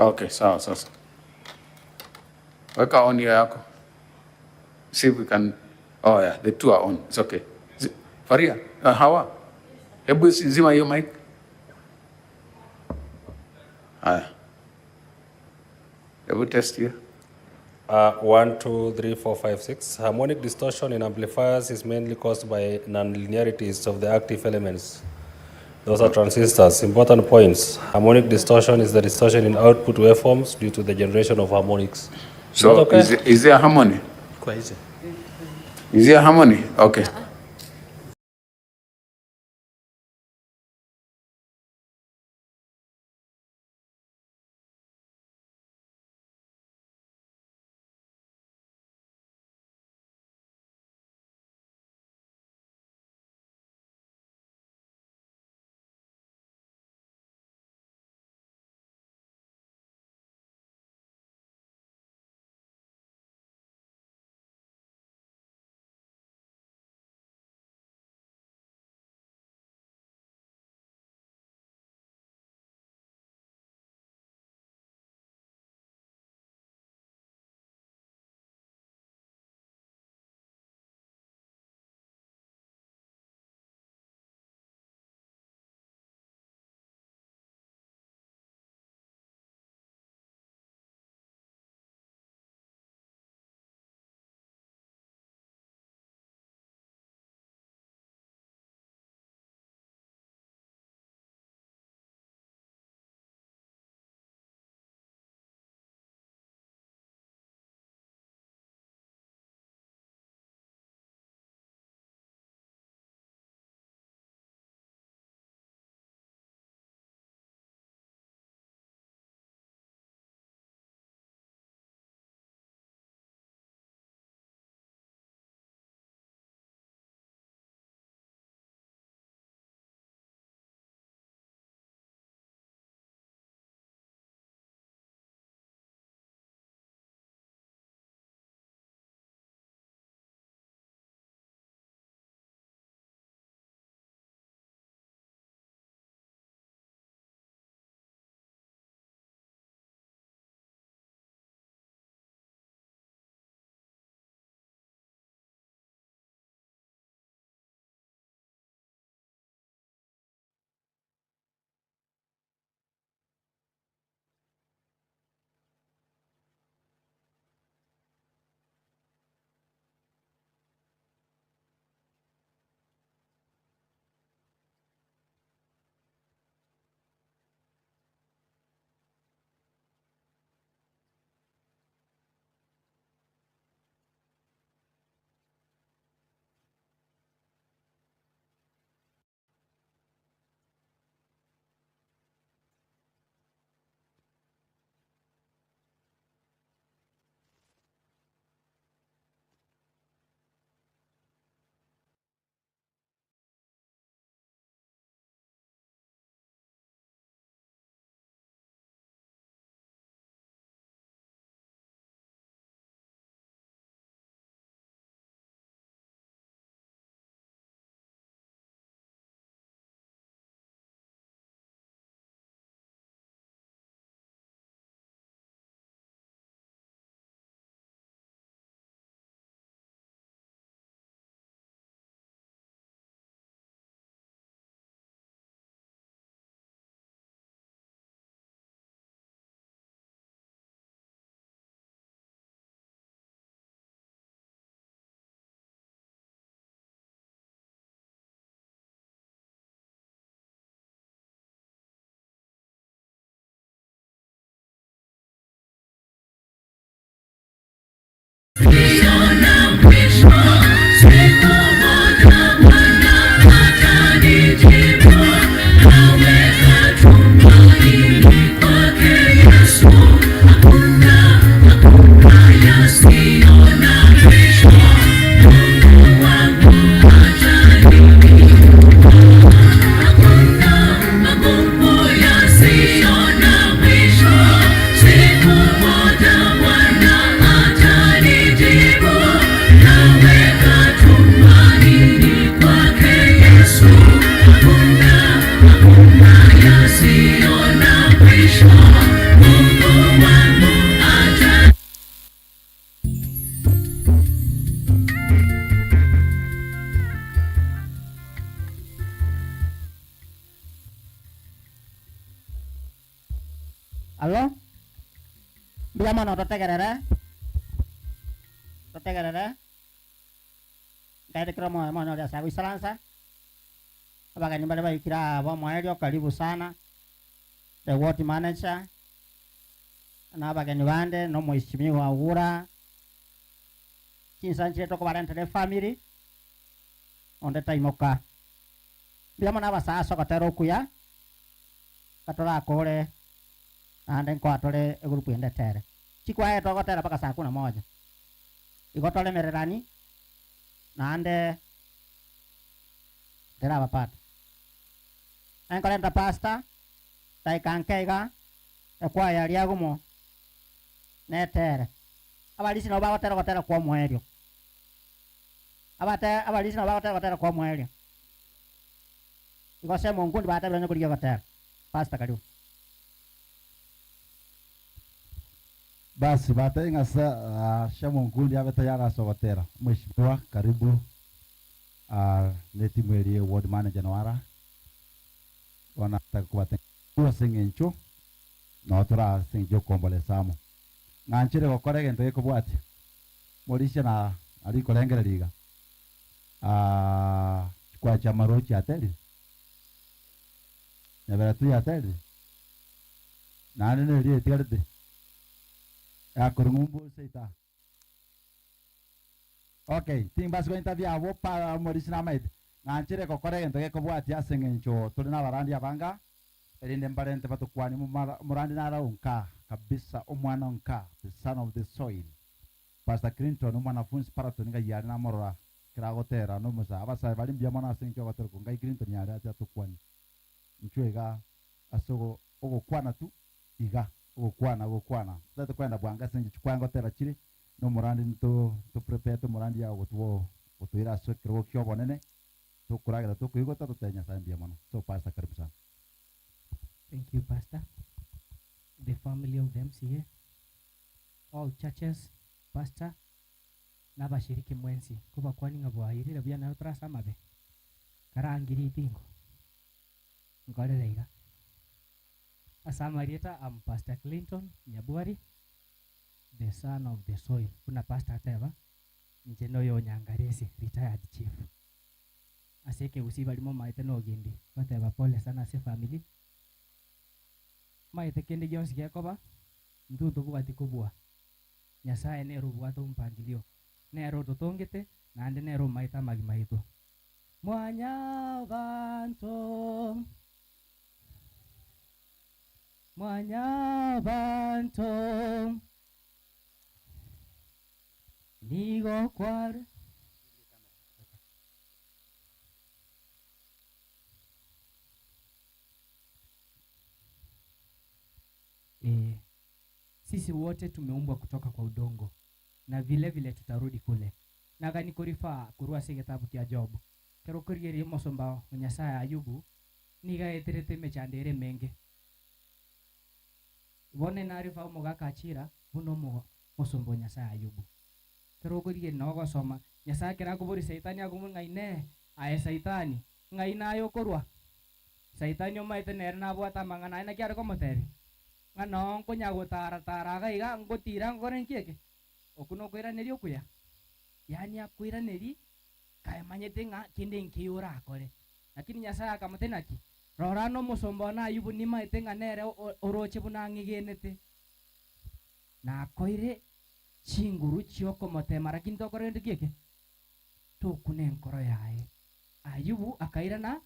Okay, sawa sasa. Weka on hiyo yako. See if we can Oh yeah, the two are on. It's okay. Faria, Hawa. Hebu zima hiyo mic. Haya. Hebu test hiyo. 1, 2, 3, 4, 5, 6. Harmonic distortion in amplifiers is mainly caused by nonlinearities of the active elements. Those are transistors. Important points. Harmonic distortion is the distortion in output waveforms due to the generation of harmonics. So Not okay? is there harmony? Kwa hizi. Is there harmony? Okay. Mbuya mono totegerere, totegerere, nkaete kera omoyo monyore ase agoisaransa, abageni baria baikire aa bomoerio karibu sana, the ward manager, na abageni bande, na omweshimiwa Ogura, chinsa nchire tokobarentera efamiri, onde taimoka. Mbuya mono abasae ase ogotera okuya, gatorakore naende nkoa tore egurupu ende tere. Chikwaye togotera mpaka saa kumi na moja. Igo toremererani naende terabapata. Enkorenta pastor daika nke iga ekwaya riagumo netere. Abarisi nabo bagotera ogotera kwa omoerio. Abate abarisi nabo bagotera ogotera kwa omoerio. Igo ase omonkundi batabire onye korigia ogotera. Pastor karibu. Basi batebie ng'a sa Shamonkundi abe tayari ase ogotera. Mheshimiwa karibu ne timu eria ye ward manager noara bono nataka kobatebia karibu ase eng'encho noo tore aa ase eng'encho yokoombolesa amo. Ng'anchere gokora egento gekobwatia morisia na aria korengereria iga chikwaya chia marochi aterire? Nyabera tuyaterire? Naende neria etigarete yakorwa ng'umbu ase ita. Okay, timbasi go interview abwo pa omorisia namaete. Ng'anchire gokora egento gekobwatia ase eng'encho tore nabarandi abanga, erinde mbarente batokwanie omorandi naro onka kabisa, omwana onka, the son of the soil. Pastor Clinton omwanafunsi Paraton ng'ai are namorora ekero agotera nomosae. Abasae baria mbuya mono ase eng'encho y'ogotera okwo. Ngai Clinton are ache atokwanie. Inchuo iga ase ogokwana tu iga, ogokwana, ogokwana. Totagete koenda bwango ase eng'encho chikwaya ngotera chire, na omorandi nto nto prepare omorandi yao gotwo gotoira ase ekerogo ki'obonene, tokoragera tokoigota totebe Nyasae mbuya mono. So Pastor karibu sana. Thank you pastor, the family of the MCA, all churches, pastor na abashiriki mwensi nkobakwani ng'a bwairire buya naye tore ase amabe, karangi ritingo nkorere iga. Ase amarieta am Pastor Clinton Nyabwari the son of the soil buna pastor ateba inche noyo Onyangaresi retired chief. Ase ekegusii baria momaete nogindi goteba pole sana ase efamily, maete kende gionsi gekoba intwe ntobwati kobua. Nyasae nere obwate omopangilio, nere ototongete, naende nere omaete amagima aito. Mwanyabanto, mwanyabanto, nigo kware. Ee. Sisi wote tumeumbwa kutoka kwa udongo, na vile vile tutarudi kule. Nagani korifaa korwa ase egetabu kia Job. Ekero okorigereria omosomba o Nyasae Ayubu, nigo aeterete emechando ere emenge. Bono enarifaa omogaka Achira buna omosomba o Nyasae Ayubu. Ekero okorigereria na ogosoma, Nyasae ekero akoboria Saitani akomoboria ng'a Inee, aye Saitani, ng'ai naye okorwa? Saitani omaete nere nabwate amang'ana aye, naki are komotebia? Ng'a noo nkonya gotaara-taara iga iga, ngotiira ngokora inki eke? Okwo nokoiraneria okuya? Yaani akoiranerie kaemanyete ng'a kende nkeiyo orakore. Lakini Nyasae akamotebia naki? Rora nomosomba one Ayubu nimaete ng'a nere oroche buna ang'egenete. Nakoire chinguru chi'okomotema, lakini tokora gento ki eke? Tokuna enkoro yaye. Ayubu akairana,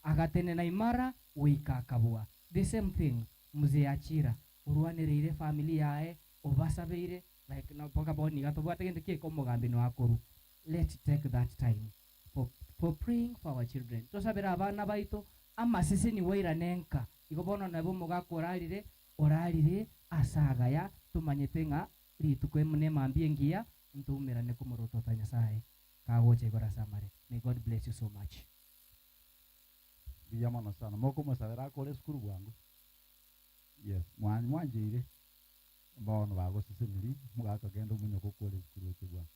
agatenena imara goika akabua. The same thing Mzee Achira orwanereire efamily yaye obasabeire like mpaka bono iga tobwate gento ki eke omogambi noe akorwa. Let's take that time for for praying for our children. Tosabere abana baito amaseseni wairane nka. Igo bono nebe omogaka orarire orarire ase agaya tomanyete ng'a rituko emo nemambia engiya ntoumerane komorotota Nyasaye kagocha igoro ase amare. May God bless you so much. Mbuya mono sana. Mokomosabera akore esukuru bwango. Yes, mwancheire bono bagosesenirie mogaka genda omonyoka okore esukuru oche bwango.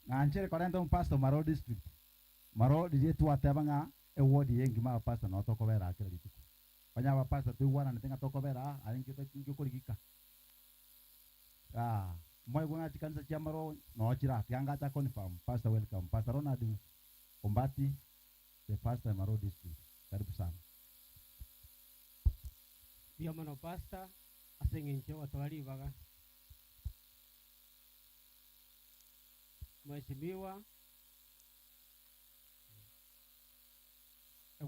Ng'anchere korenta omopastor Maroo district. Maroo riria twateba ng'a eward eye engima abapastor noo tokobera aa kera rituko. Onye abapastor toigwananete ng'a tokobera aa, aye nki nki okorigika? Aa, mwaigwa ng'a chikanisa chi'amarwa noo chire aa, tiga ngacha confirm. Pastor welcome. Pastor Ronald Ombati, the pastor in Marua district. Karibu sana. Mbuya mono Pastor ase eng'encho yogotoa ribaga. Mheshimiwa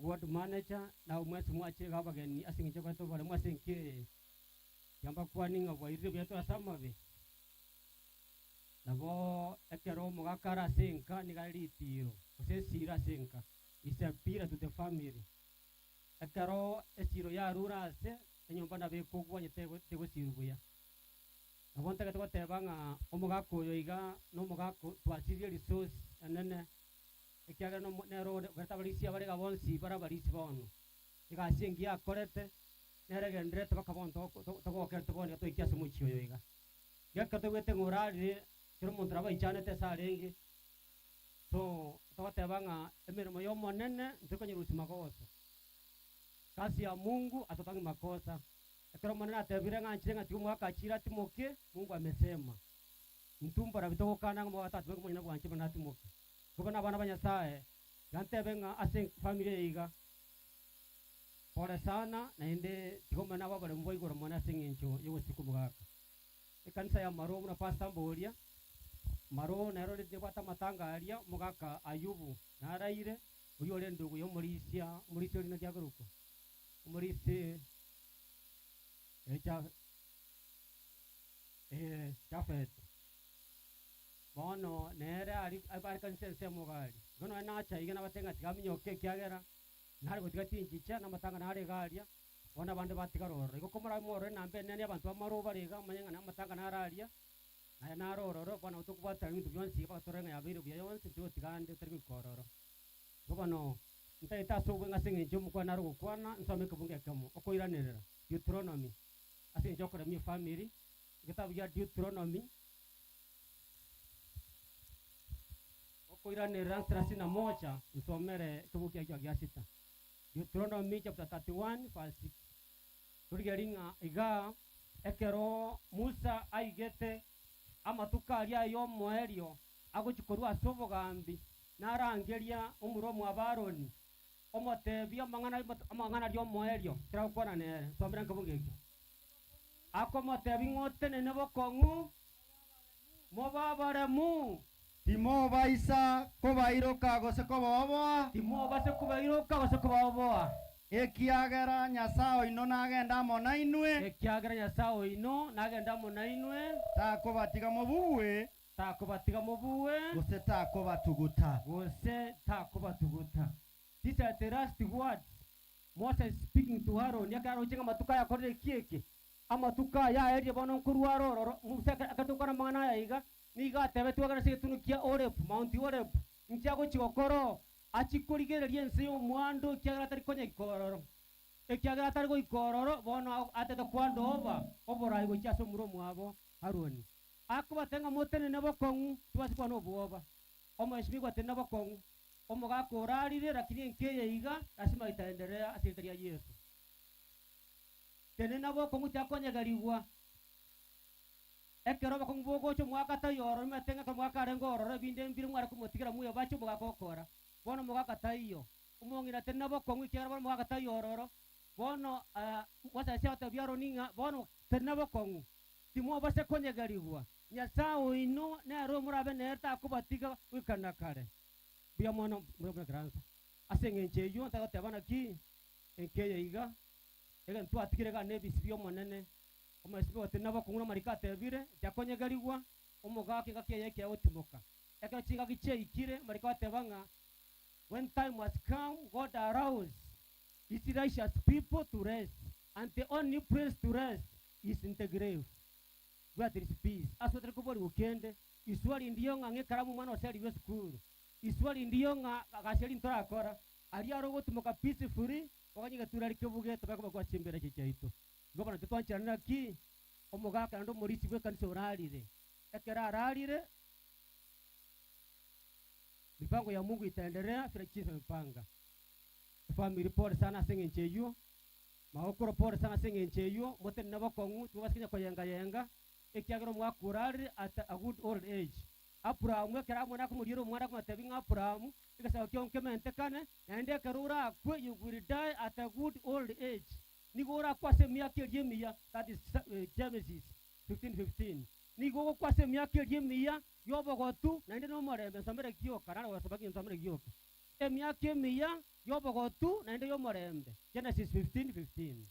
Ward manager na mwensi mwachire iga abageni ase eng'encho yokoreta oboremu ase enka eye. Tiga mbakwanie ng'a bwairire buya tore ase amabe. Nabo ekero omogaka are ase enka nigo are ritiiro gose esiiro ase enka, is a pillar to the family. Ekero esiiro yarure ase, enyomba nabo ekogwa onye tegosirwa buya. Nabo ntagete goteba ng'a omogaka oyo iga nomogaka twasirie resource enene, ekiagera nomo nere ore ogerete abarisia bare iga bonsi bare abarisia bono. Egasi engiya akorete, nere egendererete mpaka bono togokerete bono iga toikia ase omochie oyo iga. Iga ekero toigwete ng'a orarire, kera omonto nabo aichanete ase arenge, so togoteba ng'a emeremo y'Omonene ntori konyerusia magoso. Kazi ya Mungu hatutangi makosa. Ekero Omonene atebire ng'a nchire ng'a tiga omogaka achire atimoke, Mungu amesema. Intwe mbarabwo togokana ng'a omogaka tatimoke omonyene bwanche buna atimoke. Intwe buna abana ba Nyasaye, tiga ntebe ng'a ase efamiri eye iga, pole sana naende tiga Omonene abe oboremu bwa igoro mono ase eng'encho y'ogosika omogaka. Ekanisa ya Maroo buna Pastor Mboria, Maroo nero nebwate amatanga aria omogaka Ayubu naraire, oyio ore endugu y'omorisia, omorisia oria naki akorokwa? Omorisia Jafet. Bono nere aria are kanisa ensemo iga aria. Igo nonya nacha iga nabatebia ng'a tiga aminyoke ekiagera nare gotiga chinchicha na amatanga nare iga aria, bono abande batigara ororo. Igo komorabe morore enamba enene y'abanto b'amarwa bare iga, omanye ng'a namatanga naro aria, naye naro ororo, bono nabo tokobwatana ebinto bionsi iga mpaka torore ng'a yabeire buya yonsi, tigotiga ande tari goika ororo. Igo bono, ntagete ase obweng'e ase eng'encho y'omokwana nare gokwana, nsome ekebungo ekemo, okoiranerera, Deuteronomy, ase eng'encho y'okoremia efamiri, egetabu gia Deuteronomy, Okoiranerera thelathini na moja, nsomere ekebugu kiaye gia sita, Deuteronomy chapter 31 verse 6. Torigererie ng'a igaa ekero Musa aigete amatuko aria ay'omoerio agochia korwa ase obogambi, narangeria omorwa omwabo Aroni, omotebia amang'ana amang'ana aria omoerio ekero agokwana nere. Nsomere nkebungo ekio. Akomotebia ng'a otenene bokong'u, mobe abaremu. Timobaisa kobairoka gose kobaoboa. Timobasa kobairoka gose kobaoboa. Ekiagera Nyasae oino nagende amo nainwe. Ekiagera Nyasae oino nagende amo nainwe. Takobatiga mobugwe. Takobatiga mobugwe. Gose takobatuguta. Gose takobatuguta. These are the last words Moses speaking to Aaron, ekero aroche ng'a amatuko aya akorire eki eke, amatuko aya aerire bono nkorwa are ororo. Musa ekero akatokwana amang'ana aya iga, nigo atebetigwe agende ase egetunu kia Horebu, Mount Horeb, inki agochia gokora oo? Achie korigereria ense y'omwando ekiagera atari konyaika ororo. Ekiagera atari goika ororo, bono atete kwandoba oborai gochia ase omura omwabo Haroni. Akobatebia ng'a motenene bokong'u, tibasi koba nobwoba. Omoesimigwa tenena bokong'u. Omogaka orarire, lakini enka eye iga lasima itaenderea ase erieta ria Yeso. Tenena bokong'u tiakonyegerigwa. Ekero obokong'u bogocha omogaka taiyo ororo, nimanyete ng'a ekero omogaka arenge ororo ebinde mbire mware komotigera mwoyo bache omogaka okora. Bono omogaka taiyo. Omong'ina tenena bokong'u ekiagera bono omogaka taiyo ororo. Bono Mose agatebia Aroni ng'a bono tenena bokong'u, timobasa konyegerigwa. Nyasae oino nere omorabe nere takobatiga goika na kare. Mbuya mono mbuya ekeranso. Ase engencho eyio ntari goteba naki enka eye iga, egento twatigire iga nebisi bi'Omonene, omorisia bw'ogotenena bokong'u namariko atebire, tiakonyegerigwa omogaka engaki eye ekiya gotimoka. Ekero chingaki chiaikire, amariko agateba ng'a when time has come God allows his righteous people to rest, and the only place to rest is in the grave. Where there is peace. Ase otari koborigwa kende, iswali ndiyo ng'a ng'ekaramu omwana oserigwe esukuru, iswali ndiyo ng'a gasi eria ntorakora, aria aro ogotimoka peacefully, oganye egetureri kebuge tobe koba chimbera echi chiaito. Igo bono titwancherana naki omogaka naende omorisia bw'ekanisa orarire. Ekero ararire, mipango ya Mungu itaendelea vile jinsi amepanga. Efamiri pole sana ase eng'encho eyio. Magokoro pole sana ase eng'encho eyio, motenene bokong'u, timobasa konya koyenga yenga. Ekiagera omwaka orarire at a good old age. Aburaamu ekero amwene akomoriera omwana akomotebia ng'a Aburaamu, egesaku kiao nkementekane, naende ekero orakwe you will die at a good old age, nigo orakwe ase emiaka eria emiya, that is Genesis 15:15. Nigo ogokwa ase emiaka eria emiya y'obogotu naende nomorembe, nsomere gioka, nare gosoma ki nsomere gioka. Emiaka emiya y'obogotu naende y'omorembe, Genesis 15:15.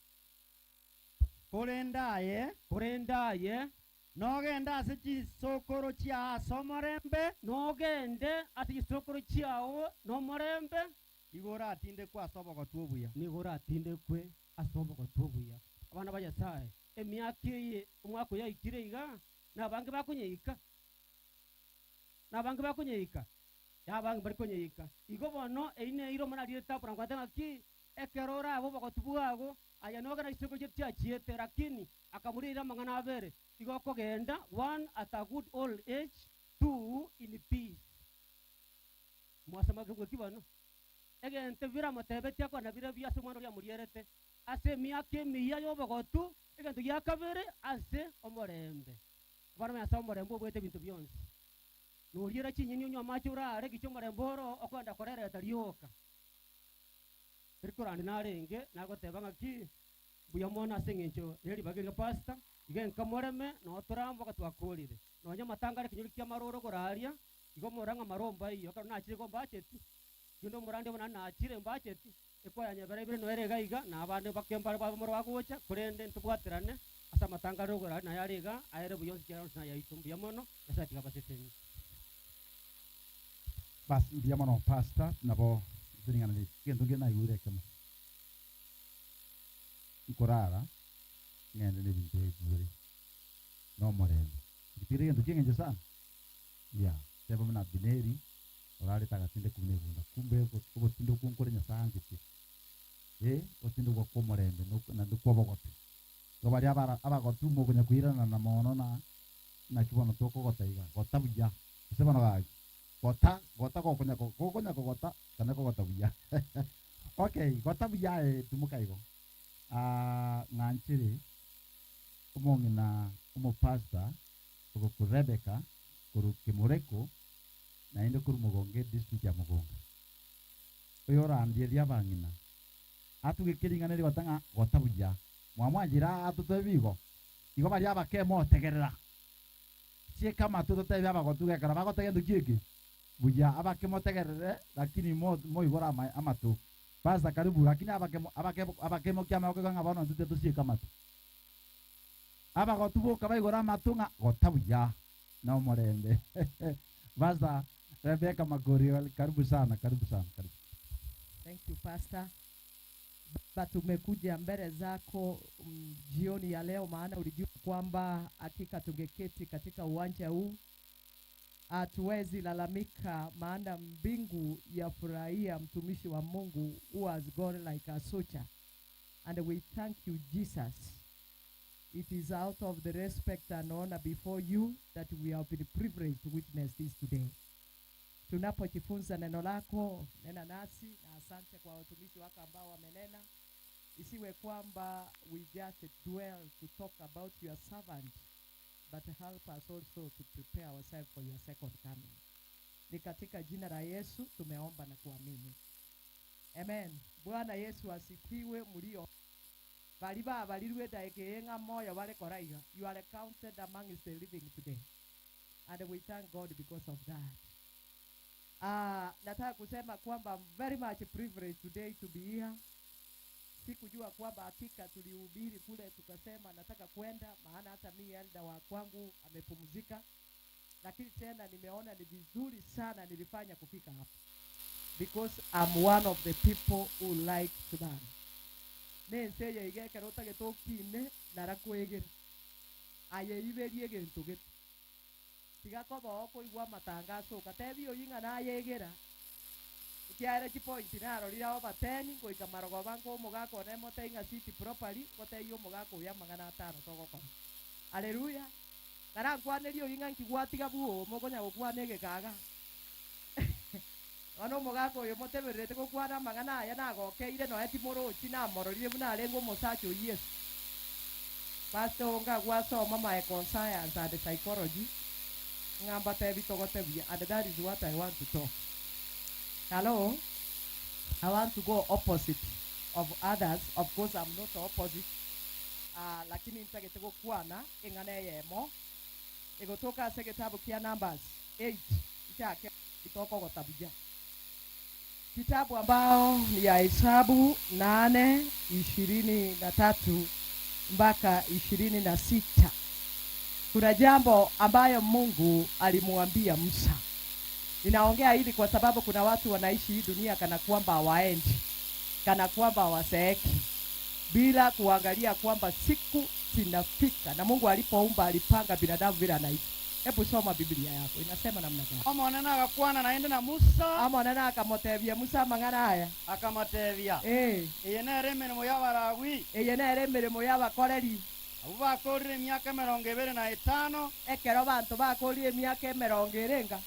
Korende aye. Korende aye. Nogende ase chisokoro chiao ase omorembe. Nogende ase chisokoro chiao nomorembe. Igo oratindekwe ase obogotu obuya. Nigo oratindekwe ase obogotu obuya. Abana ba Nyasae, emiaka eye omwaka oyo yaikire iga, nabange bakonyeika, nabange bakonyeika, nabange mbari konyeika. Igo bono eyio neira omwana ariete Abraham kwateba ng'aki, ekero orabe obogotu bwago, aye nogende ase chisokoro chiaito chiachiete, lakini akamoriera amang'ana abere, igo okogenda, one, at a good old age, two, in peace. Mwasoma ekebugo eki bono? Egento biramotebetie akore nabirobio ase omwana oria amorierete, ase emiaka emiya y'obogotu, egento gia kabere, ase omorembe. Abana ba Nyasae omorembe obuete ebinto bionsi. Noriera chinyeni onywe amache orare, gicha omorembe oro okoenda korereta rioka. Eri korande narenge, nagoteba ng'aki, mbuya mono ase eng'encho ye ribaga eria pastor, iga enka moreme, noo toramboka twakorire. Nonya amatanga are ekenyoro ki'amaroro goraria, igo morora ng'a amarombo aiyo, ekero nachire igo mbacheti, kende omorandi obo naende nachire mbacheti, ekoyanyebera ibere noere iga iga, na abande bake mbare bamura bagocha, korende ntobwaterane ase amatanga are goraria naye are iga, aere buya onsi kiagera onsi nayaito. Mbuya mono, Nyasae tiga abasesenie. Bas mbuya mono pastor nabo ase ring'ana riria egento nkere naigure ekemo nkorara ng'ende na ebinto ebibere na omorembe ekio tikeri egento kieng'encho sana yeah teba buna Abineri orarete agatindekwa buna ebunda kumbe ogotindekwa okwo nkore Nyasaye anchetie eh ogotindekwa kwa omorembe naende kwa obogotu igo baria abara abagotu mokonya koirana na mono na naki bono tokogota iga gota buya gose bono gaki Gota, gota gokonya gokonya kogota tana kogota buya. Okay, gota buya aye timoka igo. Ah, ng'anchere omong'ina omopastor ogoku Rebecca korwa Kimureko naende korwa Mogonga edistrict ya Mogonga. Oyo orandierie abang'ina atugeke ring'ana eri gota ng'a gota buya. Mwamwanchire aa totoe igo. Igo baria abake motegerera. Chieka amatwe totebie abagotu ekero bagoteba gento ki eke buya, abake motegerere lakini moigore amato. Pastor karibu lakini abake abake abake mokia amaboko iga ng'a bono intwe titosieka amato. Abagotu boka baigore amato ng'a gota buya na omorembe. Pastor Rebecca Makori karibu sana karibu sana karibu. Thank you Pastor. Baba tumekuja mbele zako jioni ya leo, maana ulijua kwamba hakika tungeketi katika uwanja huu. Hatuwezi lalamika, maana mbingu yafurahia mtumishi wa Mungu who has gone like a soldier. And we thank you Jesus. It is out of the respect and honor before you that we have been privileged to witness this today. Tunapojifunza neno lako, nena nasi, na asante kwa watumishi wako ambao wamenena. Isiwe kwamba we just dwell to talk about your servant, but help us also to prepare ourselves for your second coming. Ni katika jina la Yesu tumeomba na kuamini. Amen. Bwana Yesu asifiwe. Mlio bari babarirwe edaika eye ng'a moyo bare kora iga. You are counted amongst the living today. And we thank God because of that. Ah, nataka kusema kwamba I'm very much privileged today to be here. Sikujua kwamba hakika tulihubiri kule tukasema nataka kwenda, maana hata mi elder wa kwangu amepumzika, lakini tena nimeona ni vizuri sana nilifanya kufika hapa because I'm one of the people who like to learn. Nense eye iga ekero otagete okine narakwegera aye iberie egento gete Tiga koba okoigwa amatangaso oka. Tebia oyio ng'a nayegera, ekiagera chipointi narorire over ten goika marogoba nkoa omogaka one motebie ng'a sit properly, ngotebie omogaka oyo amang'ana atano togokora. Haleluya! Karankwanerie oyio ng'a nki gwatiga bwoo mokonya gokwana egekaga. Bono omogaka oyo motebererete gokwana amang'ana aya nagokeire nonya timorochi namororire buna arenge omosacha o Yeso. Pastor oo ngagwasoma Michael science and psychology ng'a mbatebi togote buya and that is what I want to talk. Hello, I want to go opposite of others, of course I'm not opposite ah, lakini ntagete gokwana eng'ana eyemo egotoka ase egetabu kia Numbers 8 nchake tokogota buya. Kitabu ambao ni ya Hesabu nane 23 mpaka 26. Kuna jambo ambayo Mungu alimuambia Musa. Ninaongea hili kwa sababu kuna watu wanaishi hii dunia kana kwamba hawaendi, kana kwamba hawazeeki, bila kuangalia kwamba siku zinafika, na Mungu alipoumba alipanga binadamu vile anaishi. Hebu soma Biblia yako inasema namna gani? Omonene agakwana naende na Musa. Omonene akamotebia Musa amang'ana aya. Akamotebia, Ee. Eye nere emeremo y'Abalawi. Eye nere emeremo y'abakoreri. Abwo bakoorire emiaka emerongo ebere na etano. Ekero abanto bakoorire emiaka emerongo erenga.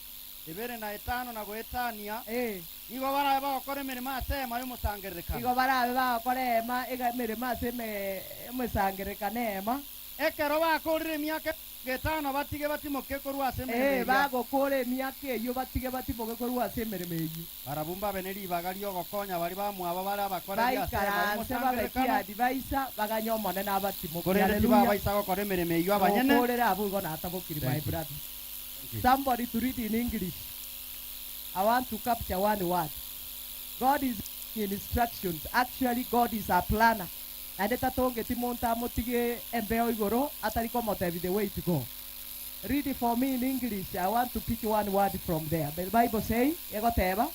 Ebere na etano na goetania. Ee. Nigo barabe bagokora emeremo ase eema y'omosangererekano. Nigo barabe bagokora eema, emeremo ase emesangererekano eema. Ekero bakoorire emiaka emerongo etano batige batimoke korwa ase emeremo Ee, eria. bagokoora emiaka eyio batige batimoke korwa ase emeremo eyio. Barabwo mbabe ne ribaga ri'ogokonya baria bamwabo bare abakoreri ase eema Baikaranse babe y'omosangererekano. chiadivisa, baganye Omonene abatimokie. Korende Haleluya! tibabaisa gokora emeremo eyio abanyene. Nokoorere abwo igo natabokiri, my Thank you. brother. Thank you. Somebody to read in English. I want to capture one word. God is giving instructions. Actually, God is a planner. Naende tatongeti monto amotige embeo igoro atari komotebia the way to go. Read for me in English, I want to pick one word from there. The Bible say, egoteba,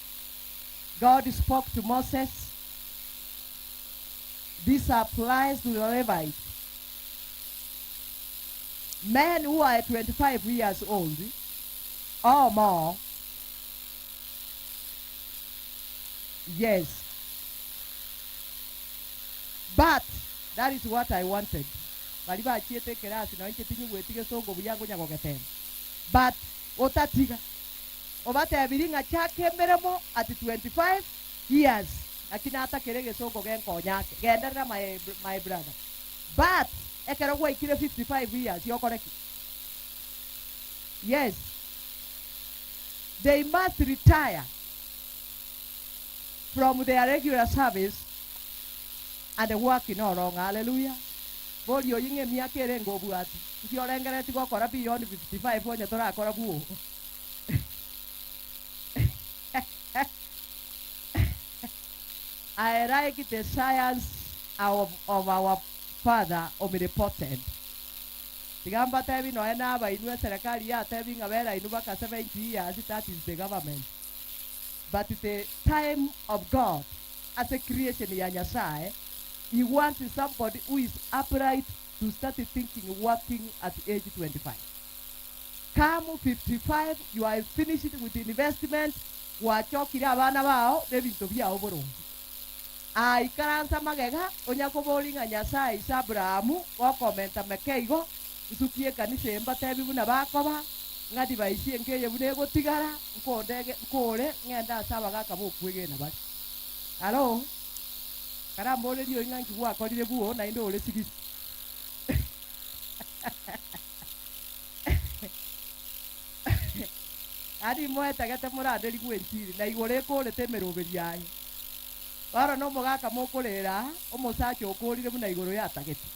God spoke to Moses, this applies to the Levites, men who are 25 years old or more, yes, But that is what I wanted. Baria bachiete ekerasi nonya inche tinyigweti gesongo buya nkonya gogetema. But otatiga obatebirie ng'a chaka emeremo at 25 years naki natakere egesongo genkonya ake. Genderera my, my brother. But ekero gwaikire 55 years okore ki? Yes. They must retire. From their regular service and work no longer. Hallelujah. Boria oyio ng'a emiaka ere enga obwate. Nki orengereretie gokora beyond 55 onye torakora bwoo? I like the science of, of our father omnipotent. Tiga mbatebi nonya nabainwe eserekari yatebi ng'a bera inwe baka 70 years that is the government. But the time of God ase creation ya Nyasaye, he wants somebody who is upright to start thinking working at age 25. Come 55 you are finished with investment, gwachokire abana bao na ebinto biao boronge. Aa ikaransa magega onya koboria ng'a Nyasaye ise Abrahamu gokomenta meke igo, Nsukie ekanisa eye mbatebi buna bakoba, ng'a divaisi enke eye buna egotigara, nkondege, nkore, ng'ende ase abagaaka b'okwegena bare. Aro, karamborerie oyo ng'a nki gwakorire bwoo, naende ore sigisi. Yaani moetagete moranderigwe enchiri, na igoro ekorete emeroberi yaye. Bono nomogaka mokorera aa, omosacha okorire buna igoro yatagete.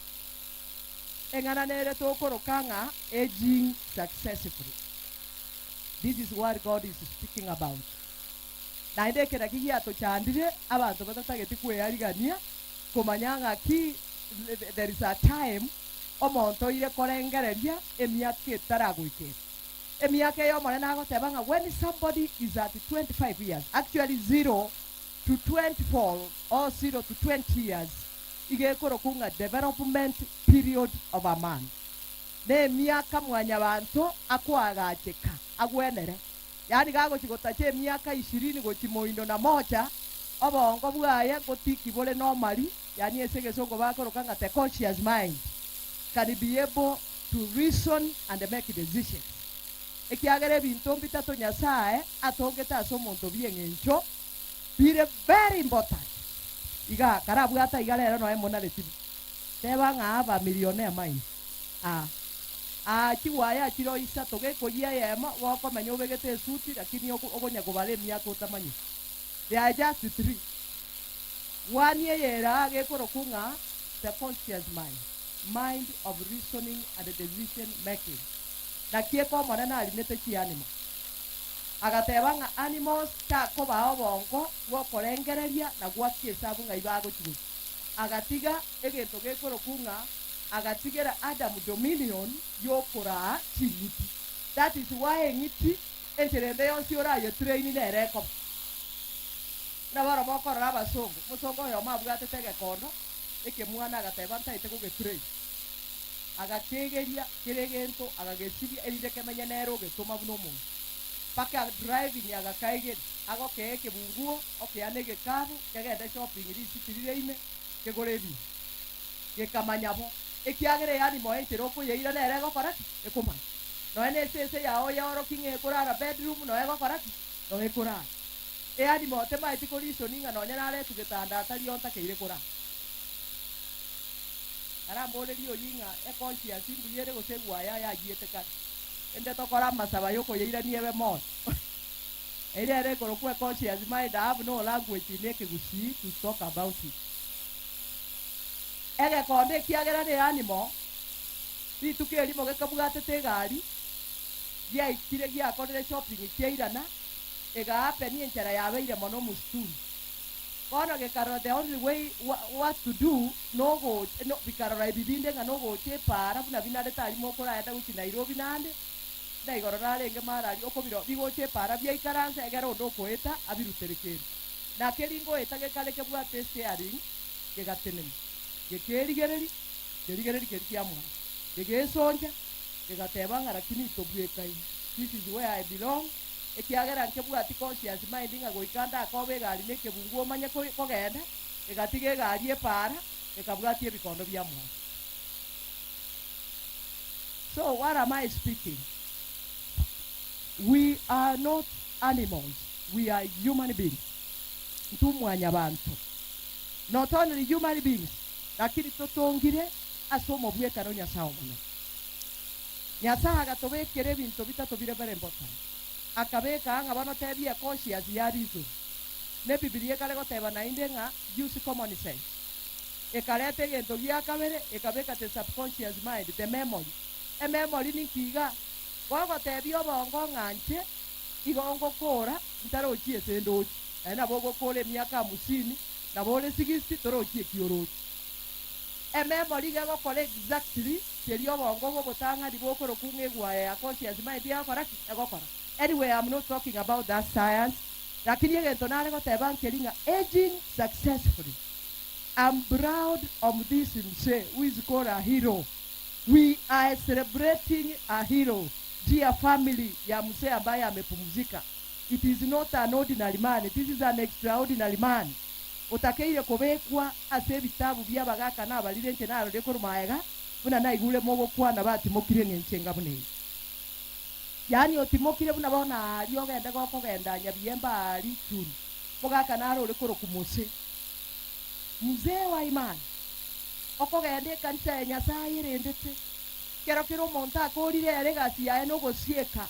Eng'ana nere tokoroka ng'a aging successfully. This is what God is speaking about. Naende eke nakio giatochandire abanto batatageti kwearigania komanya ng'a ki there is a time omonto oire korengereria emiaka etaragoikera. Emiaka eye Omonene agoteba ng'a when somebody is at 25 years, actually 0 to 24 or 0 to 20 years, Iga ekorokwa ng'a development period of a man, nemiaka mwanyabanto akoagacheka agwenere, yaani gagochia gotacha emiaka ishirini gochia moino na moja, obongo bwaye ngotiki bore normally, yaani ase egesongo bakoroka ng'a the conscious mind can be able to reason and make decisions. Ekiagera ebinto mbitato Nyasae atongete ase omonto bi'eng'encho bire very important. Iga karabwate aiga rero noe monareti bo. Teba ng'a aba millionaire mind. Aa. Aa chigwaya chire isato gekoyia eyemo gokomenya obegete esuti lakini okonya kobara emiaka otamanyeti. They are just three. One eye ere aa gekorokwa ng'a the conscious mind, mind of reasoning and decision making. Naki eke Omonene arinete chianimo. Agateba ng'a animals takobaa obongo bw'okorengereria na goakia esabu ng'ai bagochi gochia. Agatiga egento gekorokwa ng'a agatigera Adamu dominion y'okoraa ching'iti. That is why eng'iti enchera ende yonsi oraye train nere ekoba. Buna bono mokorora abasongo, omosongo oyomo abwatete egekondo ekemwana agateba ntaete gogetrain. Agakegeria kera egento agagesibia erinde kemenye nere ogetoma buna omonto. Mpaka driving agakaegeria, agokea ekebunguo, okea na egekabu, kegende shopping risiti rire ime, kegore ebinto. Gekamanya bo, ekiagera eanimo enchera okoyeira nere egokora ki? Ekomanya. Nonya na esese yao yaorokia ng'a ekorara bedroom nonya egokora ki? Nonya ekorara. Eanimo temaeti koreason ng'a nonya naretwe getanda atari ontakeire korara. Aramborerie oyio ng'a econscience mbuya ere gose egwaya yayiete kare. Ende tokore amasabo yokoyeirania ebe moyo. Eria ere ekorokwa econscience mind I have no language in ekegusii to talk about it. Egekonde ekiagera ne animal, rituko erimo gekabwatete egari, giaikire giakorire shopping kiairana, egahappen enchara yabeire mono msituni. Bono gekarora the only way what to do nogocha no bikarora ebi binde ng'a nogocha epaara buna binarete aria mokoraenda gochia Nairobi naende, buna igoro narenge mara aria okobirora bigocha epaara biaikaransa egere onde okoeta abirutere kende. Na keria ngoeta gekare kebwate esteering gegatenena, gekerigereria, kerigereria keria kiamwancha, kegesoncha, kegateba ng'a lakini tobwekaine, this is where I belong, ekiagera nkebwati conscious mind ng'a goika ndakobe egari na ekebunguo omanye kogenda, egatiga egari epaara, ekabwatia ebikondo bia mwancha. So what am I speaking? We are not animals, we are human beings. Intwe mwanyabanto. Not only human beings, lakini totongire ase omobwekano o Nyasae Omonene. Nyasae agatobekera ebinto bitato bire very important. Akabeka ng'a bono tebia econscious ya reason. Ne Bibilia ekare goteba naende ng'a use common sense. Ekareta egento gia kabere ekabeka the subconscious mind, the memory. Ememory ninki iga? Gogotebia obongo ng'a nche igo ngokora ntarochi ase ndochi. Naende nabo ogokora emiaka hamsini, nabo ore sixty torochi eki oroche. Ememory iga egokora exactly keria obongo obo obotang'ani bokorokwa ng'a egwaya ya conscious mind egokora ki? Egokora. Anyway I'm not talking about that science, lakini egento nare goteba nkeri ng'a aging successfully. I'm proud of this mzee who is called a hero. We are celebrating a hero, dear family ya mzee ambaye amepumzika. It is not an ordinary man, this is an extraordinary man. Otakeire kobekwa ase ebitabu bi'abagaaka na abarire inche narorire korwa magega, buna naigure mogokwana batimokire ng'encho enga buna eye. Yaani otimokire buna bono aaria ogende gokogenda Nyabiemba aaria Ichuni, mogaka naro ore korokwa Mose. Mzee wa imani, okogenda ekanisa ya Nyasaye erendete, kero kera omonto akorire ere egasi yaye nogosieka,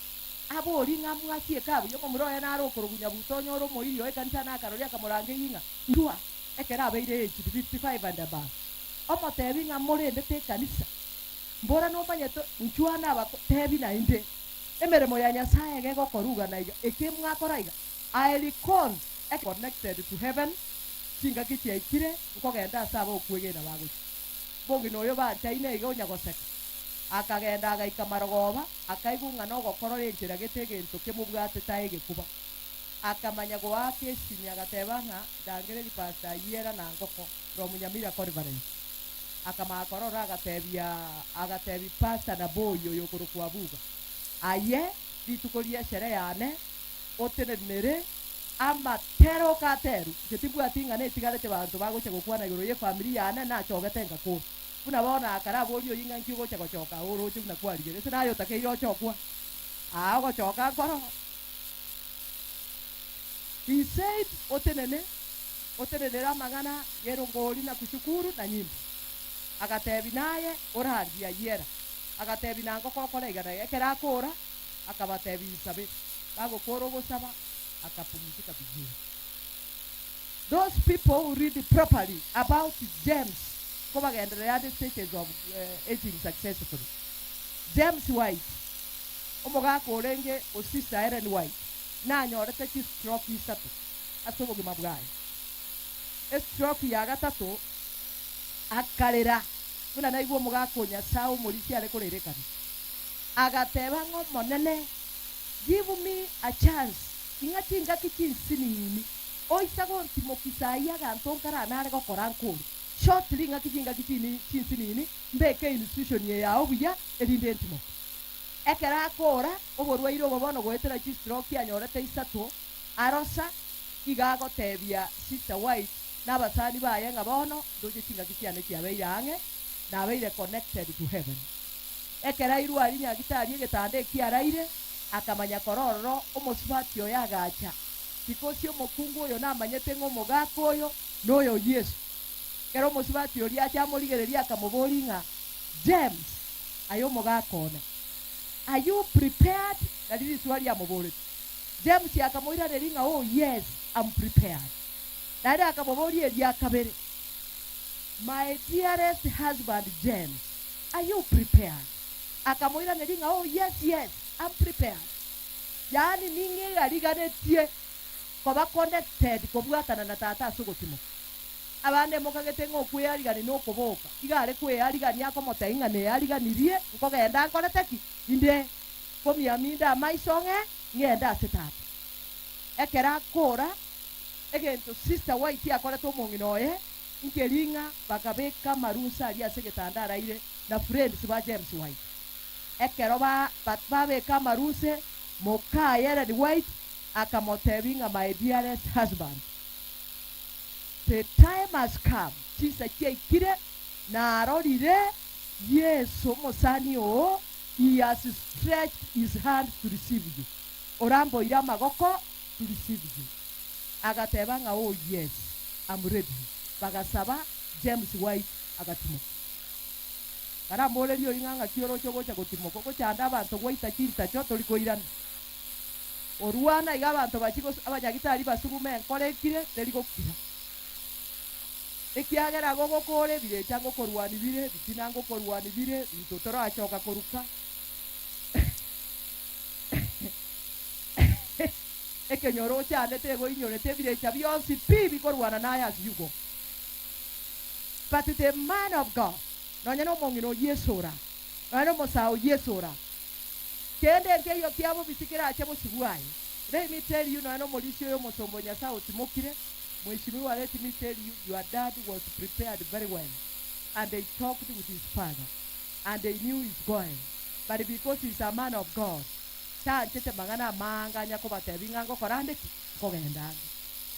Aborie ng'a mwasieke abwo, omomura oye nare okorokwa Nyabuto onyore omoiri o ekanisa nakaroria akamorangeyia ng'a, Inchwa! Ekero abeire aged 55 and above, omotebi ng'a morendete ekanisa. Mbora nomanyete inchwa nabatebi naende, emeremo ya Nyasaye iga egokoruga na iga, eke mwakora iga, I recall connected to heaven, chingaki chiaikire nkogenda ase abaokwegena bagochia. Omong'ina oyo banchaine iga onya goseka, akagenda agaika marogoba, Akaigwa ng'a nogokorora enchera gete egento kemobwatete aye egekuba. Akamanya goaka esimi agateba ng'a ndangereri Pastor Ayiera na Ngoko from Nyamira Conference. Akamanya korora agatebia agatebi Pastor Naboyi oyo okorokwa Abuga, Aye rituko ri'eshere yane otenenere amatera okaterwe, inche timbwati ing'ana etigarete banto bagocha gokwana igoro y'efamiri yane nachogete ngakora. Buna bono akare aborie oyio ng'a nki ogocha gochoka aa oroche buna kwarigere, ase naye otakeire ochokwa aa ogochoka nkoro. He said otenene, otenenere amang'ana y'erongori na kushukuru na nyimbo. Agatebi naye orandia yiera. Agatebi na ngoko okora iga na iga. Ekero akora, akabatebi nsabe. Bagokora ogosaba, akapumzika vizuri. Those people who read properly about James nkobagenderera ande stages of aging successfully. James White, omogaka orenge o Sister Ellen White, nanyorete chistroke isato ase obogima bwaye. Estroke ya gatato akarera buna naigwa omogaka o Nyasae omorisia are korera ekanisa. Agateba ng'a Omonene, give me a chance, ing'a chingaki chinsinini, oisa gontimokia ayio aganto nkaranare gokora nkore. Shortly ing'aki chingaki chini chinsinini, mbeke institution eye yao buya erinde ntimoke. Ekero akora, oborwaire obo bono goetera chistroke anyorete isato, arosa, iga agotebia Sister White na abasani baye ng'a bono ndoche chingaki chiane chiabeire ang'e, nabeire connected to heaven. Ekero airwe aria nyagitari egetanda ekio araire, akamanya kora ororo omosubati oye agacha, because omokungu oyo namanyete ng'a omogaka oyo noyo Yeso. Ekero omosubati oria acha amorigereria akamoboria ng'a, James, aye omogaka one, are you prepared? Nari riswali amoboretie. James akamoiraneria ng'a, Oh yes, am prepared. Naende akamoboria eria kabere, My dearest husband James, are you prepared? Akamoiraneria ng'a, Oh yes, yes, am prepared. Yaani ning'egariganetie koba connected kobwatana na Tata ase ogotimoka. Abande mokagete ng'a okwearigania nokoboka. Iga are kwearigania akomotebia ng'a neariganirie, nkogenda nkorete ki? Inde komiaminde amaiso ng'e ng'ende ase Tata. Ekero akora egento Sister White akorete omong'ina oye, nkeri ng'a bakabeka amarunsa aria ase egetanda araire na friends ba James White. Ekero ba babeka amarunse, mokaye Ellen White akamotebia ng'a my dearest husband, the time has come, chinsa chiaikire, narorire Yeso omosani oo, he has stretched his hand to receive you, oramboire amagoko to receive you. Agateba ng'a oh yes, I'm ready. Bagasaba, James White agatimoka. Karamborerie oyio ng'a ng'aki oroche ogocha gotimoka, ogochanda abanto gwaita chintacho tori koirana. Orwana iga abanto bachie gos abanyagitari basugume enkoro ekire teri gokira. Ekiagera gogokora ebirecha ngokorwani bire, ebitina ngokorwani bire, binto torachoka koruka. Ekenyoro ochandete egoinyorete ebirecha bionsi pi bikorwana naye as you go. But the man of God, nonya nomong'ina o Yeso ora, nonya nomosae o Yeso ora, kende nkeiyo kia bobisi kerache bosio bwaye. Let me tell you, nonya nomorisia oyo omosomba o Nyasae otimokire, Mheshimiwa, let me tell you, your dad was prepared very well and he talked with his father and he knew he's going, but because he's a man of God, tanchete mang'ana amange anya kobatebia ng'a ngokora ande ki? Nkogenda ande.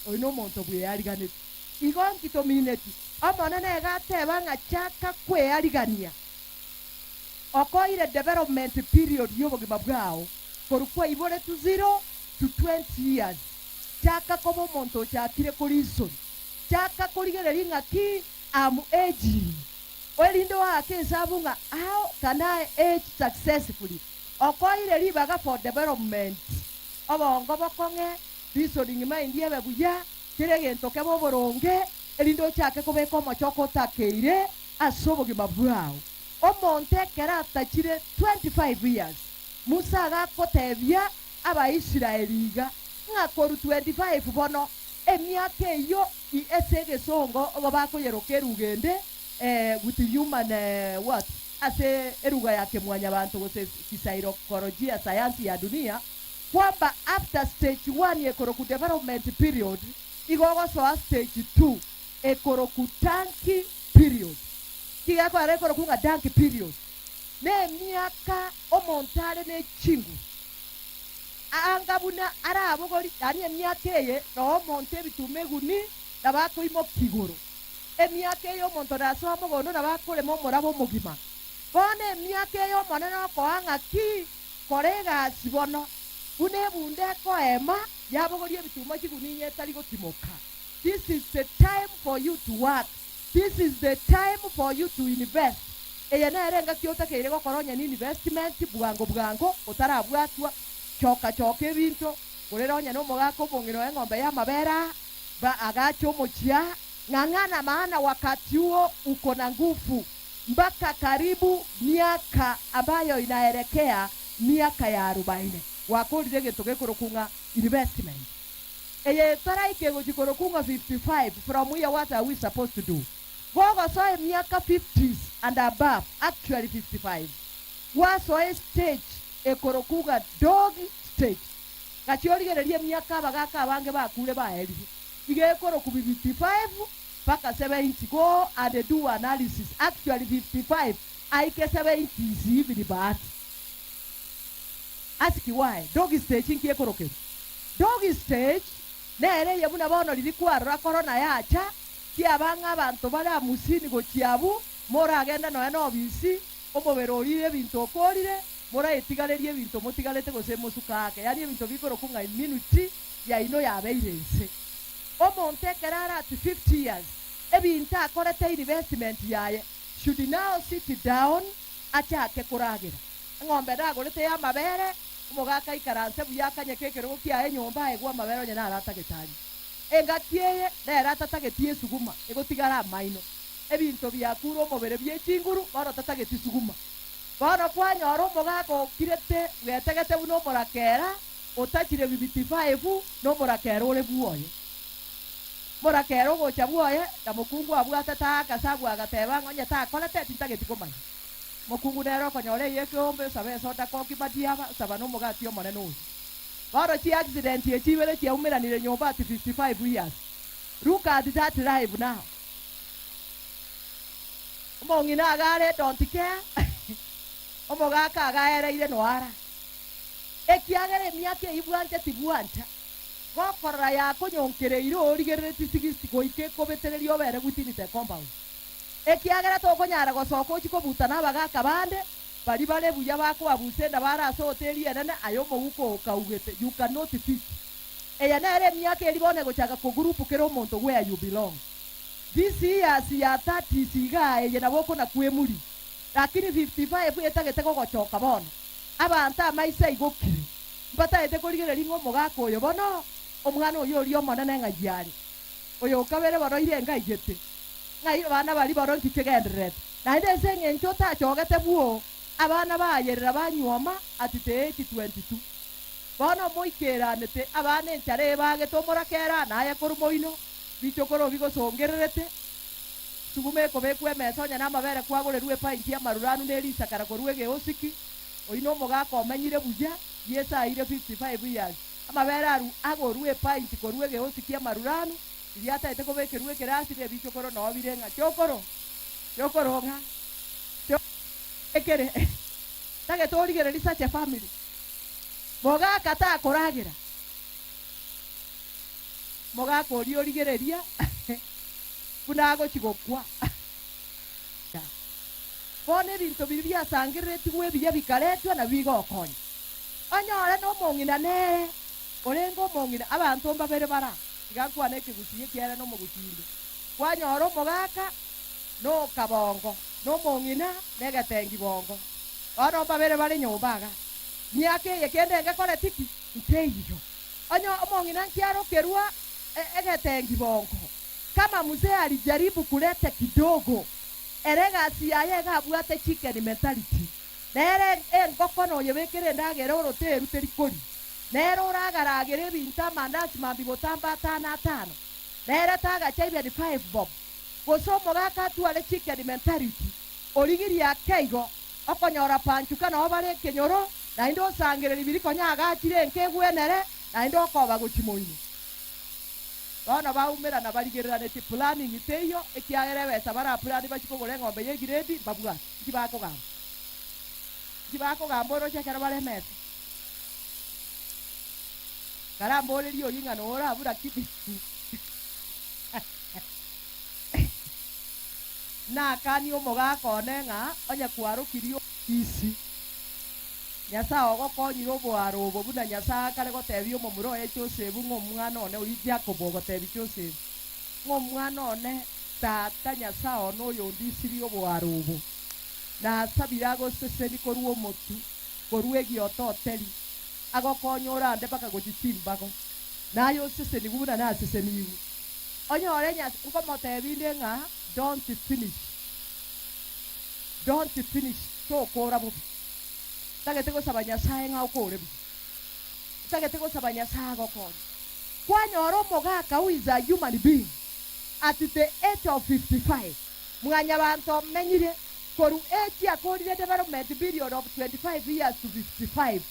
Oyo nomonto bweariganeti. Igo nki tomineti? Omonene iga ateba ng'a chaka kwearigania. Okoire development period y'obogima bwao korwa kwaiboretwe zero to 20 years. Chaka koba omonto ochakire koreason. Chaka korigereria ng'aki am aging. Erinde oake esabu ng'a how can I age successfully. Okoire ribaga for development. Obongo bokong'e, reasoning mind ebe buya, kera egento kebe oboronge, erinde ochake kobeka omochoko otakeire ase obogima bwao. Omonto ekero atachire 25 years, Musa agakotebia Abaisraeli iga, ng'a korwa 25 bono, emiaka eyio ase egesongo igo bakoyeroka eruga ende, with human what? Ase eruga ya kemwanyabanto gose kisairokorojia sayansi ya dunia, kwamba after stage one ekoroku development period, igo ogosoa stage two ekoroku donkey period. Ki gekoera ekoroku ng'a donkey period? Nemiaka omonto are ne chinguru, anga buna arabogori, yaani emiaka eye noo omonto ebituma eguni nabo akoimokia igoro. Emiaka eye omonto nasoa mogondo nabo akorema omoraba omogima. Bono emiaka eye Omonene okoa ng'aki? Kora egasi bono, buna ebunda ekoema yabogoria ebituma chiguni inye etari gotimoka. This is the time for you to work. This is the time for you to invest. Eye nere engaki otakeire gokora onye ne investment bwango bwango otarabwatwa, choka choka ebinto, korera onye nomogaka omong'ina oye eng'ombe y'amabere aa, ba agache omochie aa, ng'ang'ana maana wakati huo uko na nguvu mpaka karibu miaka ambayo inaelekea miaka ya arubaine. Gwakorire egento gekorokwa ng'a investment. Eye etaraika egochia korokwa ng'a 55 from here what are we supposed to do? Gogosoa emiaka fifties and above, actually 55, gwasoa estage ekorokwa ng'a dog stage. Gachia origererie emiaka abagaka abange bakure baerire, iga ekorokwa 55 mpaka 70, go and do analysis, actually 55 aike 70 is even bahati. Ask why, dog stage nki ekorokerwa? Dog stage nere eye buna bono riria kwarora corona yacha, Kiaba ng'a abanto bare amusini gochia abwo, moragende nonya nobisi, omobere orire ebinto okoorire, moraetigarerie ebinto motigarete gose mosuke ake, yaani ebinto bikorokwa ng'a immunity yaino yabeire inse. Omonto ekero are at 50 years, ebinto akorete investment yaye should now sit down achake koragera. Eng'ombe nagorete y'amabere, omogaka aikaranse buya akanyeke ekerogo kiaye nyomba aegwe amabere onye naro atagete anywe. Engaki eye nere atatageti esuguma egotigara amaino, ebinto biakure omobere bie chinguru, bono tatageti suguma. Bono kwanyora omogaka okirete bwetegete buna omorakera otachire bibiti faifu nomorakera ore bwoye. Omorakera ogocha bwoye, na mokungu abwatete aakase agwo agateba ng'a onye takorete tintageti komanya. Mokungu nere okonyora eye ekeombe osaba esoda koki madiaba osaba nomogati omonene oyo. Bono chi accident echi ibere chiaumeranire nyomba at 55 years. Look at that life now. Omong'ina iga are don't care, omogaka iga aereire noara. Ekiagera emiaka eyio bwancha tibwancha, gokorora yakonyonkereire origerereti 60 goika ekobetereria obere within the compound. Ekiagera tokonyara gosoka ochie kobutana abagaka bande, Baria bare buya bakoabusa enda bare ase hoteli enene, aye omoguko oo okaugete, you cannot fit. Eye nere emiaka eria bono egochaka kogroup kera omonto where you belong. This years ya thirties igaa eye nabo okona kwemuri, lakini 55 etagete gogochoka bono. Abanto amaiso aigokire, mbatagete korigereria ng'a omogaka oyo bono, omwana oyo oria omonene ng'ai are? Oyo okabere bono ire ngaigete. Ng'ai abana baria bono nki kegendererete? Naende ase engencho otachogete bwoo, abana bayerera banyuoma at the age 22. Bono moikeranete abana enchara ebagete omorakera naye korwa moino, bichokoro bigosongererete, suguma ekobekwa emesa onye namabere kwagorerwa epainti y'amaruranu ne risakara korwa egeosiki, oyio nomogaka omenyire buya, Yeso aire 55 years, amabere arwu agorwe epainti korwa egeosiki amaruranu, Riria ataete kobekerwa ekerasi nebichokoro noo bire ng'a chokoro, chokoro ng'a cho ekere tagete origererie such a family. Mogaka takoragera, mogaka oria origereria buna agochi gokwa. Bono ebinto biria biasangereretigwe ebiya bikaretwa nabio bigokonya. Onyore nomong'ina nere orenge omong'ina, abanto mbabere bara. Tiga nkwane ekegusii ekiagera nomogusii inde. Kwanyora omogaka nokabongo, nomong'ina negetengi bongo. Bono mbabere bare nyomba iga. Miaka eye kende ngekoreti ki? Nkeiyo. Onye omong'ina nkiarokerwa egetengi bongo, kama mzee alijaribu kuleta kidogo, ere egasi yaye iga abwate chicken mentality. Nere engoko noyebekere endagera oroteru teri koria. Nere oragaragere ebinto amandasi mambia botambe atano atano, nere tagacha even five bob, gose omogaka atware chicken mentality, origirie ake igo, okonyora panchuka noo bare ekenyoro, naende osangererie biria konya agachire enka egwenere, naende okoba gochia moino. Bono baumerana barigereranetie planning teiyo, ekiagera ebesa baraplan bachie kogora eng'ombe y'egiredi mbabwate, inki bakogamba? Inki bakogamba oroche ekero bare emesa? Karamborerie oyio ng'a nore abwo lakini nakanie omogaka one ng'a onye kwarokirie isi, Nyasae ogokonyire oboaro obo buna Nyasae akare gotebia omomura oye Josefu ng'a omwana one oyio Jakobo ogotebia Josefu ng'a omwana one. Tata, Nyasae one oyondisirie oboare obo, nasabire agoseseni korwa omotu, korwa egiototeri, agokonye orande mpaka gochia chimbago, naye osesenigwe buna nasesenigwe. Onyore Nyas nkomotebia inde ng'a don't finish, don't finish, tokora bobe. Ntagete gosaba Nyasae ng'a okore buya. Ntagete gosaba Nyasae agokonye. Kwanyora omogaka who is a human being at the age of 55, mwanyabanto omenyire korwa age akorire development period of 25 years to 55,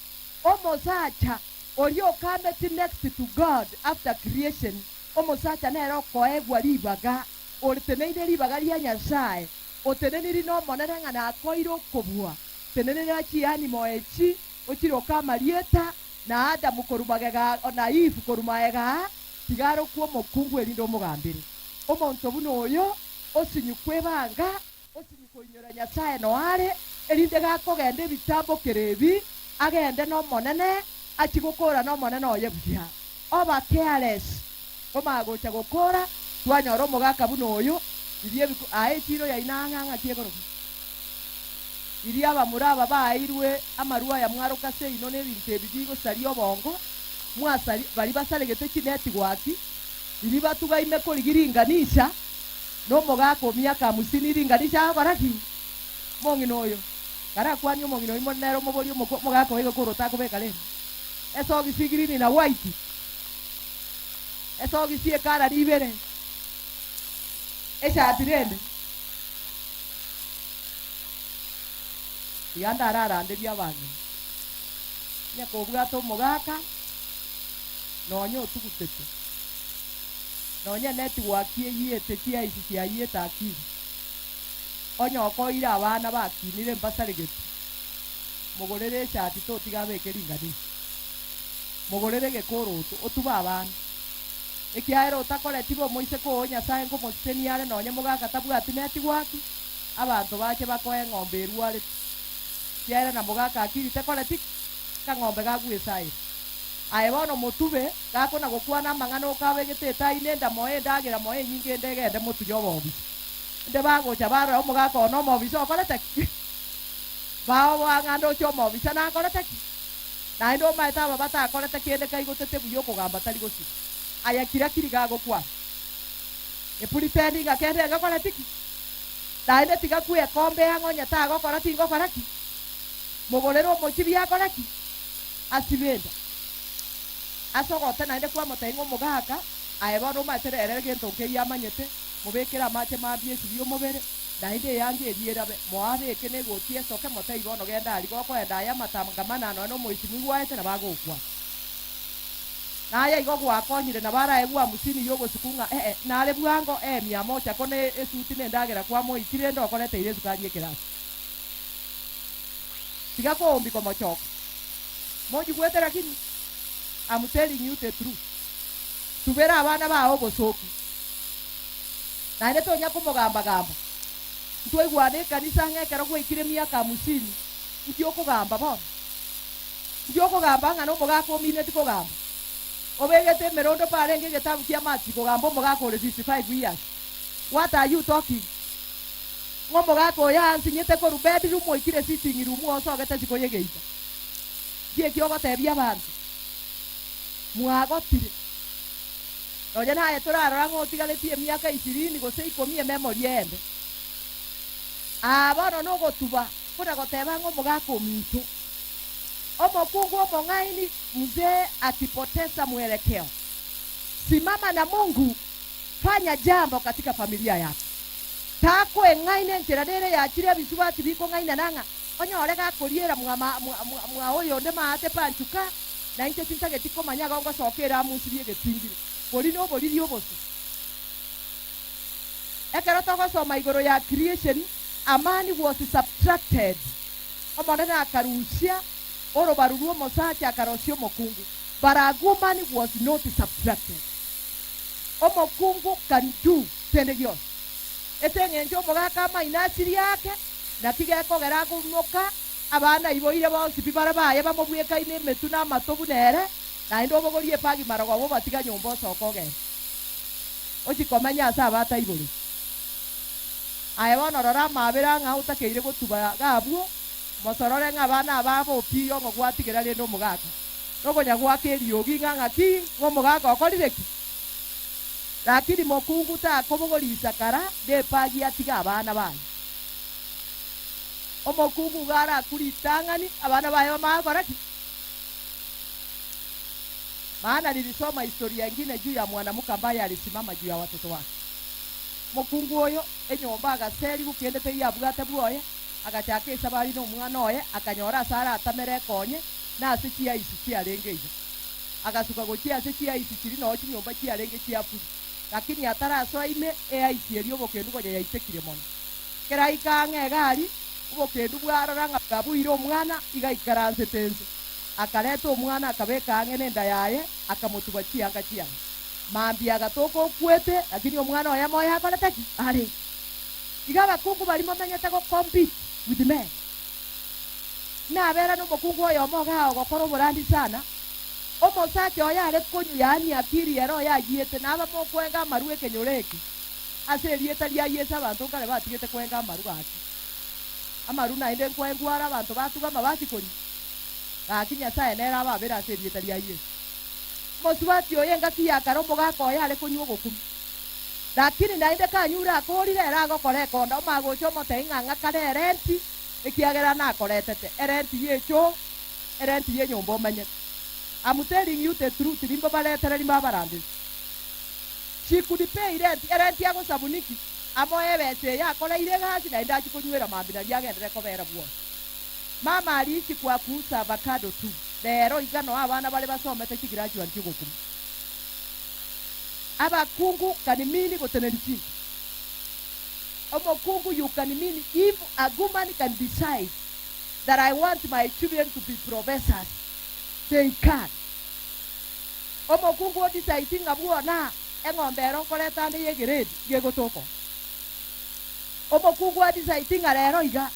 omosacha oria okameti next to God after creation, omosacha nere okoegwa ribaga, oriteneine ribaga ria Nyasae, oteneniri n'Omonene ng'a nakoire okobua, tenenera chianimo echi, ochiroke amarieta, na Adamu korwa magega na Eve korwa magega aa, tiga arokwe omokungu erinde omogambere. Omonto buna oyo osinywe kwebanga, osinywe koinyora Nyasae noare, erinde gakogenda ebitambo kere ebi, agende n'Omonene, achie gokora n'Omonene oye buya. Oba careless, omanye gocha gokora, twanyora omogaka buna oyo, riria ebiku aye echiro yaino ang'e ang'aki ekorokwa. Riria abamura aba baeirwe amarwa aya mwaroka ase inwe na ebinto ebi bigosaria obongo, mwasari baria basaregete chinetiwaki, riria batugaime korigia ringanisha, na omogaka o miaka hamsini ringanisha agokora ki? Omong'ina oyo, karakwanie omong'ina oyio nere omoborie omoko omogaka oyo egekoro otakobeka rende esogisi green na white, esogisi ekarari ibere, eshati rende. Tiga ndararanderie abang'ina. Onye kobwate omogaka, nonya otugutete, nonya enetiwaki eyiete chiaisi chiayiete akili, onye okoeire abana bakinire mbasaregeti, mogorere eshati totiga abeke ringaniso, mogorere egekoroto, otube abana. Ekiagera otakoreti bo omoiseke oo Nyasae nkomosesenia are nonya mogaka tabwati netiwaki, abanto bache bakoe eng'ombe erwarete, ekiagera na mogaka akiri tekoreti kang'ombe gagwesaire. Aye bono motube, gakona gokwana amang'ana okabegete etai nenda moe endagera moe enyinge ende egende motunye obobisa. Inde bagocha barora omogaka oo nomobisa okorete ki? Baoboa ng'a ndoche omobisa nakorete ki? Naende omaete aba batakorete kende kaigotete buya okogamba tari gosira. Aya kira kiri gagokwana. Epuritendi ng'a kende engokoreti ki? Naende tiga kwekombea ng'a onye tagokora tingokora ki? Mogorere omochibi akore ki? Asibe enda. Ase ogote naende kwamotebia ng'a omogaka, aye bono omaete rero egento nkeiyo amanyete, mobekere amache mambia esibie omobere, Naende eanga eria erabe, moabeke negoti esoke, motebie bono genda aria, gokoenda aya amatangamana nonya nomoichimwa igwaete nabo agokwa. Naye igo gwakonyire nabo araegwe hamsini y'obosuku ng'a ee, nare bwango, ee miamocha ko ne esuti na endagera kwamoitire rende okoreteire esukari ekerasi. Tiga koombi komochoka. Monjigwete lakini? I'm telling you the truth. Tubera abana bao obosoku. Naende tonya komogamba-gamba. Ntwaigwana ekanisa ng'a ekero gwaikire emiaka hamsini, nki okogamba bono? Nki okogamba ng'a nomogaka omineti kogamba? Obegete emerondo parenge egetabu kia maths kogamba omogaka ore 55 years. What are you talking? Ng'a omogaka oyo ansinyete korwa bedroom oikire sitting room osogete siko yegeita. Nki eki ogotebia abanto? Mwagotire. Nonya naye torarora ng'a otigaretie emiaka ishirini gose ikomi ememori ende. Aa bono nogotuba buna goteba ng'a omogaka ominto, omokungu omong'aini mzee akipoteza mwelekeo. Simama na Mungu, fanya jambo katika familia yako. Takoeng'aina enchera nere yachire ebisubati bikong'ainana ng'a onyore gakoriera mwa mwa oyonde maate panchuka, Na inche tintageti komanya igo ngosoka ere amonsirie egetingiro, bori noboriri obose. Ekero togosoma igoro ya creation, a man was subtracted, Omonene akarusia orobaru rw'omosacha akarosia omokungu, but a woman was not subtracted. Omokungu can do kende gionsi. Ase eng'encho omogaka amaino asirie ake, naki gekogera agomoka Abana iboire bonsi pi bare baye bamobwekaine emetwe na amato buna ere, naende obogorie epagi marogoba obatiga nyomba osoke ogende. Ochie komenya ase abataiboreti. Aye bono rora amaabera ng'a otakeire gotuba iga abwo, mosorore ng'a abana aba abokiiye ong'o gwatigera rende omogaka. Nokonya goaka eriogi ng'a ng'aki ng'a omogaka okorire ki? Lakini mokungu takobogoria isakara nepagi atige abana baye. Omokungu iga arakure ritang'ani abana baye bamanye gokora ki? Maana nilisoma historia ingine juu ya mwanamke ambaye alisimama juu ya watoto wake. Omokungu oyo enyomba agaserigwa kende teiyo abwate bwoye, agachaka esabari nomwana oye, akanyora ase aratamere ekonye, na ase chiaisi chiarenge iga. Agasuka gochia ase chiaisi chiria noo chinyomba chiarenge chiafuri. Lakini atarasoa ime eaisi eria obokendu konya yaitekire mono. Ekero aika ang'e egari, obokendu bwarora ng'a bwabuire omwana, iga aikaransete inse. Akareta omwana akabeka ang'e nenda yaye, akamotuba chianga chiaye. Mambia agatoka okwete, lakini omwana oye moyo akorete ki? Are. Iga abakungu baria momenyete go compete with men. Nabera nomokungu oyomo igaa ogokora oborandi sana, omosacha oye are konywa yaani akiri ere oye ayiete, naba mokwenga amaru ekenyoro eke ase erieta ria Yeso abanto nkare batigete kwenga amaru gaki. Amaru naende nkwengwa are abanto batugama bachia konywa. Gaki Nyasae nere ababere ase erieta ria Yeso. Mosubati oyo engaki ya kare omogaka oye are konywa ogokumi. Lakini naende kanyure akoorire ere agokora ekonda, omagocha omotebie ng'a ng'akane erenti, ekiagera nakoretete erenti y'echoo, erenti y'enyomba omenyete. I'm telling you the truth, rimbabaretere rimbabaranderi. She could pay rent, erenti agosabu niki? Amoe ebesa eye akoreire egasi naende achie konywera mambia nario agenderere kobera bwonsi. Mama aliishi kwa kuuza avocado tu. Rero iga noo abana bare basomete chigraduanti ogokuma. Abakungu can mean goteneni chinka. Omokungu you can mean if a woman can decide that I want my children to be professors, they can. Omokungu o decide ng'a bwona eng'ombe ero nkoreta ande y'egrade iga egotoka oo. Omokungu a decide ng'a rero iga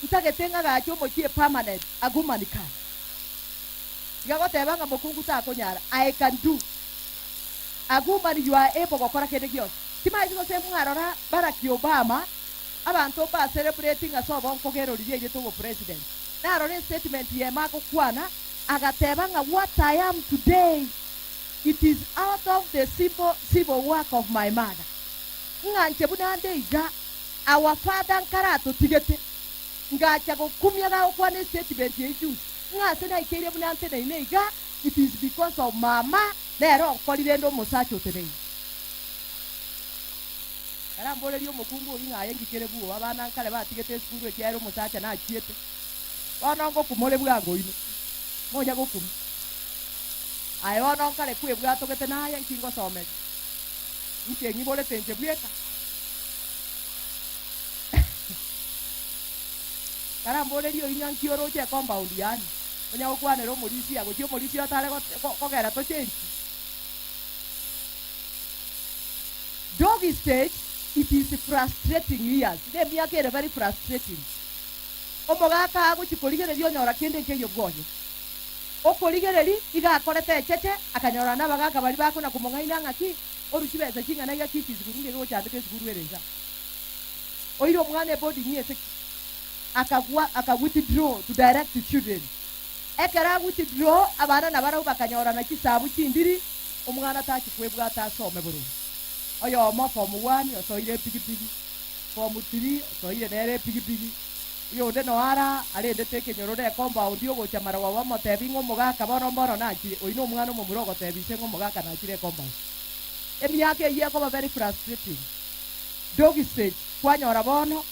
ntagete ng'agache omochie permanent, a woman can. Iga goteba ng'a mokungu takonyara, I can do. A woman you are able gokora kende gionsi. Timaeti gose mwarora Barack Obama, abanto mba celebrating ase obonko gerori riairete obopresident. Narora estatement yemo agokwana, agateba ng'a what I am today it is out of the simple civil work of my mother. Ng'a nche buna nde iga, our father nkaratotigete, ngacha gokumia gagokwana estatement eyio juzi, ng'a ase naikeire buna nteneine iga, it is because of mama nere onkorire inde omosacha oteneine. Karamborerie omokungu oyio ng'a aye ngikere bwoba, abana nkare batigete esukuru ekiagera omosacha nachiete. Bono ngokumore bwango inwe, monya gokumia. Aye bono nkare kwebwatogete naye, nki ngosomeria? Inche ng'iborete inche bweka. Karamborerie oyio ng'a nki oroche ecompound yane, onya gokwanera omorisia gochia omorisia otare kogera tochenchi. Doggy stage it is frustrating years, nemiaka ere very frustrating. Omogaka agochia korigereria onyora kende nkeiyo bwoye. Okorigereria iga akorete echeche akanyorana nabagaka baria bakona komong'aina ng'aki orue chibesa ching'ana iga kisi esukuru ngeke gochandeka esukuru ere insa. Oire omwana eboarding ese ki? Akagwa aka withdraw to direct children. Ekero a withdraw abana nabarabwo bakanyorana chisabu chindiri omwana tachi kwebwata asome boronge. Oyomo form one osoire epigipigi, form three osoire nere epigipigi, oyonde noo ara arendete ekenyoro ne ecompound ogocha marogoba omotebi ng'a omogaka bono mbono nachire, oyio nomwana omomura ogotebi ise ng'a omogaka nachire ecompound. Emiaka eyio ekoba very frustrating. Doggy stage, kwanyora bono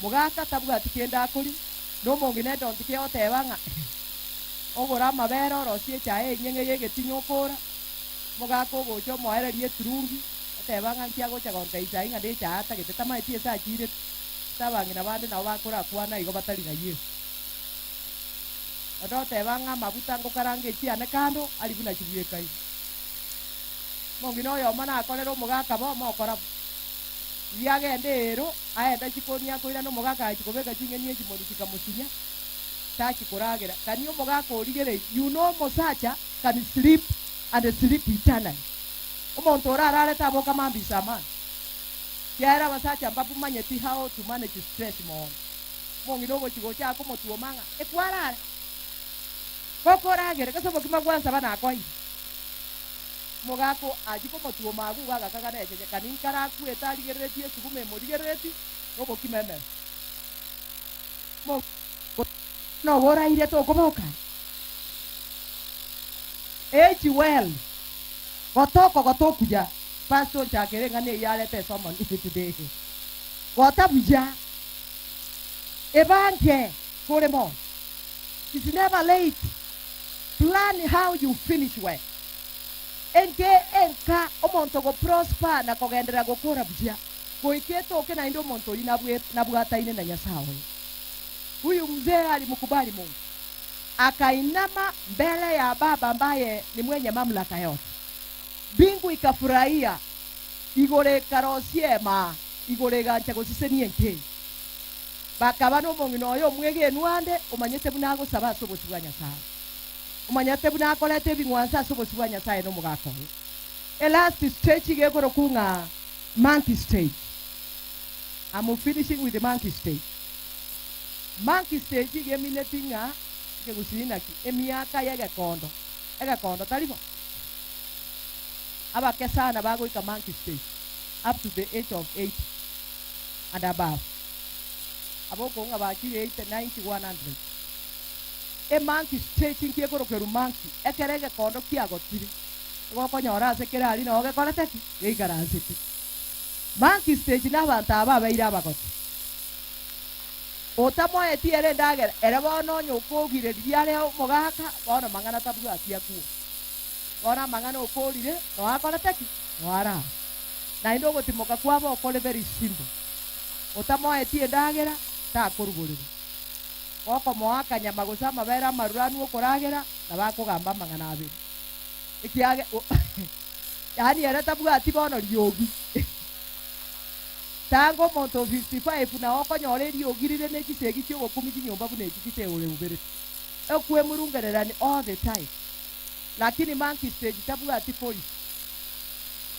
mogaka tabwati kende akoria, na omong'ina edonti ki egoteba ng'a ogore amabere orosie echae enyeng'e y'egetinya okora, mogaka ogocha omoererie eturungi, oteba ng'a nki agocha gontebia echae ng'a nechae atagete, tamaeti ase achirete, ase abang'ina bande nabo bakorakwana igo batari na Yeso. Onde oteba ng'a amabuta ngokaranga echiane kando, aria buna chibuekaine. Omong'ina oyomo nakorere omogaka bo, mokora bo. Riria agenda eero, aenda chikoni akoirana omogaka agachia kobeka ching'eni echimoni chikamochinya, tachia koragera. Kani omogaka origereiri, you know omosacha can sleep and sleep eternally. Omonto orarare taboka mambia saa mane. Ekiagera abasacha mbabumanyeti how to manage stress mono. Omong'ina ogochia gocha akomotwoma ng'a ekwarara, gokoragere gose obokima bwansaba nakoeire. Omogaka achia komotwoma agwo igo agakaga necheche, kani nkarakwete arigereretie esuguma emorigerereti nobokima emero. Noba oraire tokoboka. Age well. Gota okogota okuya. Pastor onchakere eng'ana eyio arete esomo today. Gota buya. Ebange kore moyo. It's never late. Plan how you finish well. Enke enka omonto go prosper na kogenderera gokora buya. Goika etoke naende omonto oyio nabwataine na Nyasae oye. Huyu mzee alimkubali Mungu, akainama mbele ya Baba ambaye ni mwenye mamlaka yote. Mbingu ikafurahia, igoro ekarosia emaa, igoro egancha gosesenia enka eye. Bakaba nomong'ina oye omwegenwa ande, omanyete buna agosaba ase obosio bwa Nyasae, omanyete buna akoreta ebing'wanso ase obosio bwa Nyasae nomogaka oye. E last stage iga ekorokwa ng'a Monkey stage. I'm finishing with monkey stage. Monkey stage iga emineti ng'a ekegusii naki emiaka y'egekondo. Egekondo tari bo? Abake sana bagoika monkey stage up to the age of 80 and above. Abokong'u ng'a bachire 80, 90, 100. E monkey stage nki ekorokerwa monkey? Ekero egekondo kiagotire, igo okonyora ase kera aria noo gekorete ki? Geikaransete. Monkey stage nabanto aba abaire abagotu. Otamoeti ere endagera, ere bono onye okogire riria are omogaka, bono mang'ana tabwati akwo. Bono amang'ana okorire, noo akorete ki? Noo arare. Naende ogotimoka kwabo okore very simple. Otamoeti endagera, takoruborerwa. Gokomoa akanyama gose amabere amaruranu okoragera, nabo akogamba amang'ana abere. Ekiage yaani ere tabwati bono riogi. Tanga omonto o 55 nao okonyora eriogi rire ne chisegi chi'ogokumia chinyomba buna echi chiteoreuberete. Okwemurungererani all the time. Lakini monkey stage tabwati policy.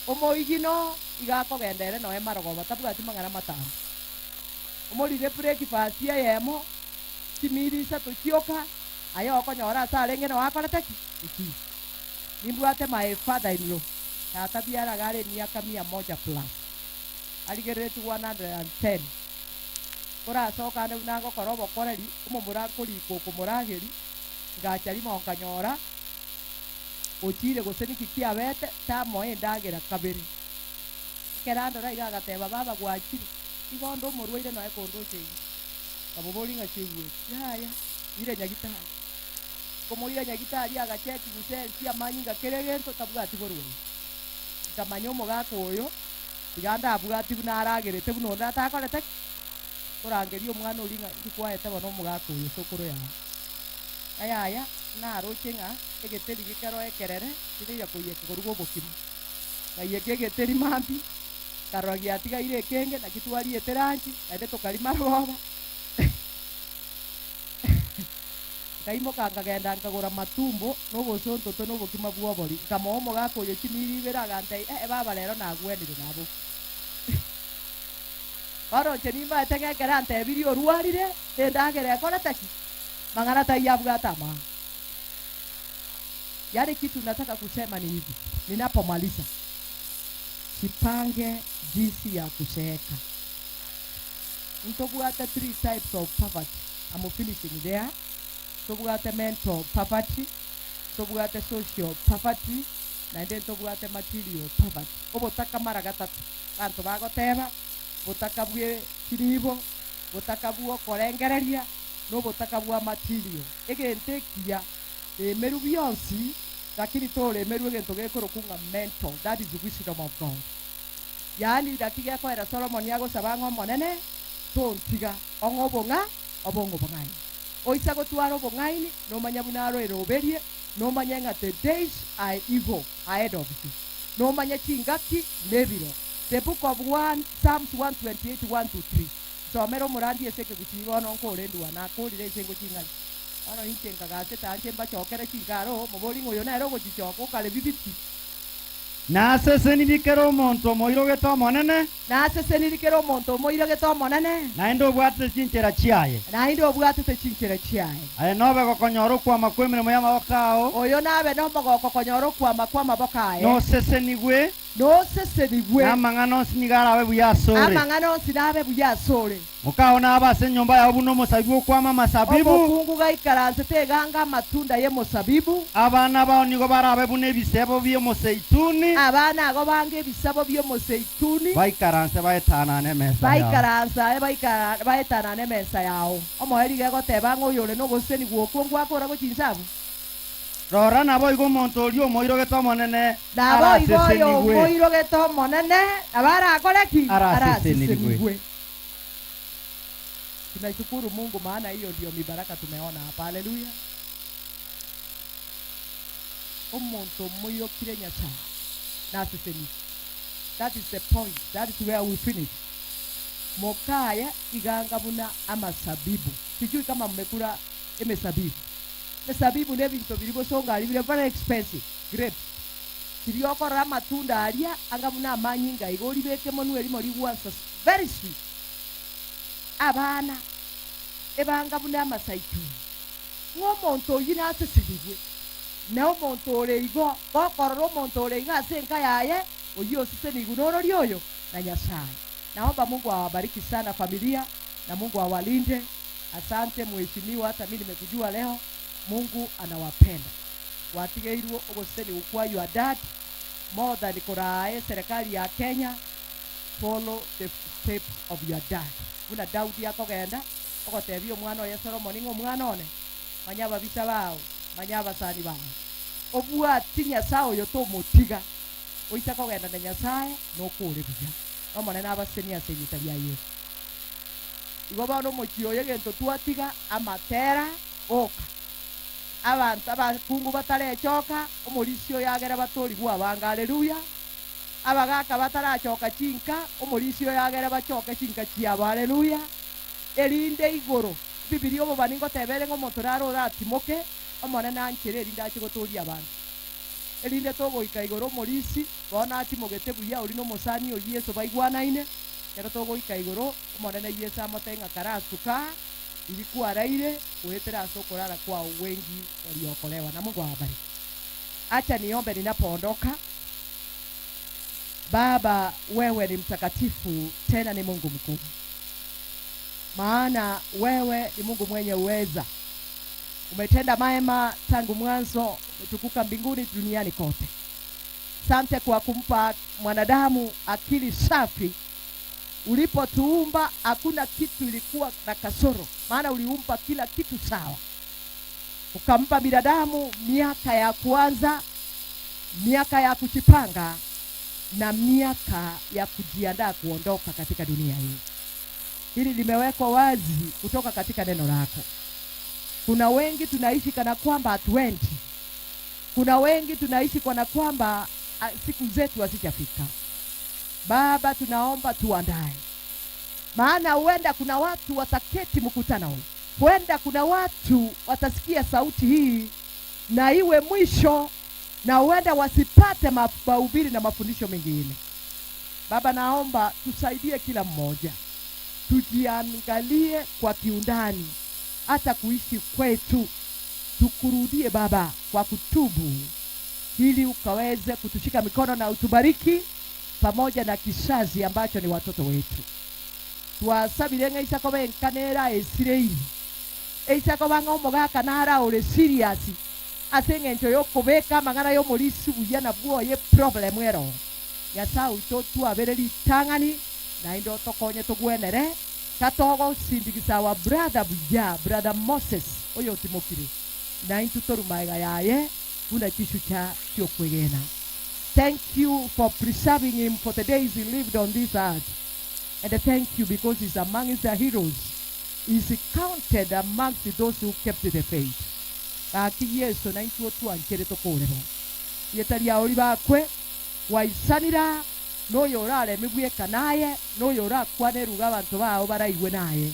Omoigino iga akogenda ere noe marogoba tabwati mang'ana matambe. Omorire breakfast eyemo, chimili isato chioka, aye okonyora ase arenge noo akorete ki? Ekibe. Nimbwate my father in law, tata biara iga are emiaka mia moja plus, arigereretie 110. Korasoka ande buna ngokora obokoreri, omomura nkorika okomorageri, ngacha rimo nkanyora ochire gose niki kiabete, tamoa endagera kabere. Ekero andora iga agateba, baba gwachire, igo onde omorwaire noe kondoche iga. Nkamoboria ng'a chiigweti? Yaya, ire nyagitari. Komoira nyagitari agacheki gose ensi amanyinga kera egento tabwati borwaire. Nkamanya omogaka oyo tiga ndabwati buna aragerete buna onde atakorete ki? Korangeria omwana oria ng'a inki kwaete bono omogaka oyo sokoro yao. Ng'a yaya naroche ng'a egeteri gekero ekerere tiriya koiyeka koruga obokima. Ngaiyeka egeteri mambia, nkarora giatigaire ekenge naki twariete lunch naende tokaria marogoba. Nkaimoka nkagenda nkagora amatumbo, na obosontoto, na obokima bw'obori. Nkamoa omogaka oyo chimiri ibere, agantebia, Ee, baba, rero nagwenire naboki. Bono inche nimbaete ng'a ekero antebirie orwarire, endagera ekorete ki? Mang'ana taiyo abwate amang'ana. Yaani kitu nataka kusema ni hivi, ninapomaliza, jipange jinsi ya kuzeeka. Ntobwate three types of poverty, I'm finishing there, ntobwate mental poverty, ntobwate social poverty, naende ntobwate material poverty. Obotaka mara gatato, abanto bagoteba, botaka bwe chinibo, botaka bwa okorengereria, na obotaka bwa material. Egento ekiya, remerwa bionsi, lakini toremerwa egento gekorokwa ng'a mental, that is wisdom of God. Yaani naki gekoera Solomoni agosaba ng'a Omonene, tontiga, ong'e obong'a obong'e obong'aini. Oisa gotwara obong'aini, nomanye buna aroeroberie, nomanye ng'a the days are evil ahead of you. Nomanye chingaki nebiro. The book of one Psalms 128 1 to 3. Nsomere omorandi ase ekegusii bono nkorendwa nakorire ase ngoching'ani. Bono inche nkagachete anche mbachokere chinkaro, mobori ng'a oyo nere ogochichoka okare bibiti. Nasesenirie kera omonto omoirogete Omonene. Nasesenirie kera omonto omoirogete Omonene. Naende obwatete chinchera chiaye. Naende obwatete chinchera chiaye. Aye nobe gokonyora okwama kw'emeremo y'amaboko ao. Oyo nabe nomogoko konyora okwama kw'amaboko aye. Nosesenigwe. Nosesenigwe. Namang'ana onsi nigo arabe buya asore. Amang'ana onsi nabe buya asore. Mokao nabe ase enyomba yao buna omosabibu okwama amasabibu. Omokungu gaikaransete eganga amatunda y'emosabibu. Abana bao nigo barabe buna ebisebo bi'omoseituni. Abana ago bange ebisabo bi'omoseituni. Baikaranse baetanane emesa yao. Baikaranse aye baetanane emesa yao. Omoerio iga egoteba ng'a oyore nogosesenigwa okwo ngwakora gochia inse abwo. Rora, naboigo omonto oria omoirogete Omonene Naboigo oyo arasesenigwe. omoirogete Omonene nabo arakore ki? Arasesenigwe. Tunashukuru Mungu maana hiyo ndiyo mibaraka tumeona hapa. Haleluya. Omonto omoirokire Nyasaye nasesenigwe. That is the point. That is where we finish. Mokaye iganga buna amasabibu. Sijui kama mmekula emesabibu. Emesabibu nebinto biria bosongo aria bire very expensive, grapes. Chiria okorora amatunda aria anga buna amanyinga iga oribeke monwe erimo rigwansa very sweet. Abana ebanga buna amasaituni, ng'a omonto oyio nasesenigwe, na omonto ore igo, gokorora omonto ore igo ase enka yaye, oyio osesenigwe norori oyo? Na Nyasaye. Naomba Mungu awabariki sana familia na Mungu awalinde. Asante mheshimiwa hata mi nimekujua leo, Mungu anawapenda. Gwatigeirwe ogosesenigwa kwa your dad more than koraa eserekari ya Kenya, follow the steps of your dad. Buna Daudi akogenda ogotebia omwana oye Solomoni ng'a omwana one, manya ababisa bao, manya abasani bao. Obwati Nyasae oyo tomotiga, oise kogenda na Nyasae nokore buya. Omonene abasesenie ase erieta ria Yeso. Igo bono omochie oyo egento twatiga amatera oka. Abanto abakungu batarechoka, omorisia oyo agere batorigwe abange. Haleluya! Abagaaka batarachoka chinka, omorisia oyo agere bachoke chinka chiabo. Haleluya! Erinde igoro, Bibilia obobani ngoteba ere ng'a omonto nare oratimoke, Omonene anchere erinde ache gotoria abanto. Erinde togoika igoro omorisia bono atimogete buya oria nomosani o Yeso baigwanaine, ekero togoika igoro, Omonene Yeso amotebie ng'a karasuka aa, riria kwaraire, goetera ase okorara kwao wengi waliokolewa. Na Mungu awabariki. Acha niombe ninapoondoka. Baba, wewe ni mtakatifu tena ni Mungu mkuu, maana wewe ni Mungu mwenye uweza. Umetenda mema tangu mwanzo, umetukuka mbinguni duniani kote. Sante kwa kumpa mwanadamu akili safi. Ulipotuumba hakuna kitu ilikuwa na kasoro, maana uliumba kila kitu sawa. Ukampa binadamu miaka ya kuanza, miaka ya kujipanga na miaka ya kujiandaa kuondoka katika dunia hii. Hili limewekwa wazi kutoka katika neno lako. Kuna wengi tunaishi kana kwamba hatuendi. Kuna wengi tunaishi kana kwamba siku zetu hazijafika. Baba, tunaomba tuandae, maana huenda kuna watu wataketi mkutano huu, huenda kuna watu watasikia sauti hii na iwe mwisho, na huenda wasipate mahubiri na mafundisho mengine. Baba, naomba tusaidie kila mmoja, tujiangalie kwa kiundani, hata kuishi kwetu, tukurudie Baba kwa kutubu, ili ukaweze kutushika mikono na utubariki pamoja na kizazi ambacho ni watoto wetu. Twasabire ng'a isa koba enka nera esire eisa koba ng'a omogaka nara ore serious ase eng'encho y'okobeka amang'ana y'omorisi buya na bwoye problem ero. Nyasae oito twabere ritang'ani naende otokonye togwenere katogosindigisa our brother buya, brother Moses oyotimokire naintwe toru maega yaye buna chisucha chiokwegena. Thank you for preserving him for the days he lived on this earth and thank you because he's amongst the heroes, he's counted amongst those who kept the faith. Gaki Yeso naintwe otwanchere tokore bo. Rieta riao ribakwe, gwaisanira noyo orareme bweka naye, noyo orakwane eruga abanto bao baraigwe naye.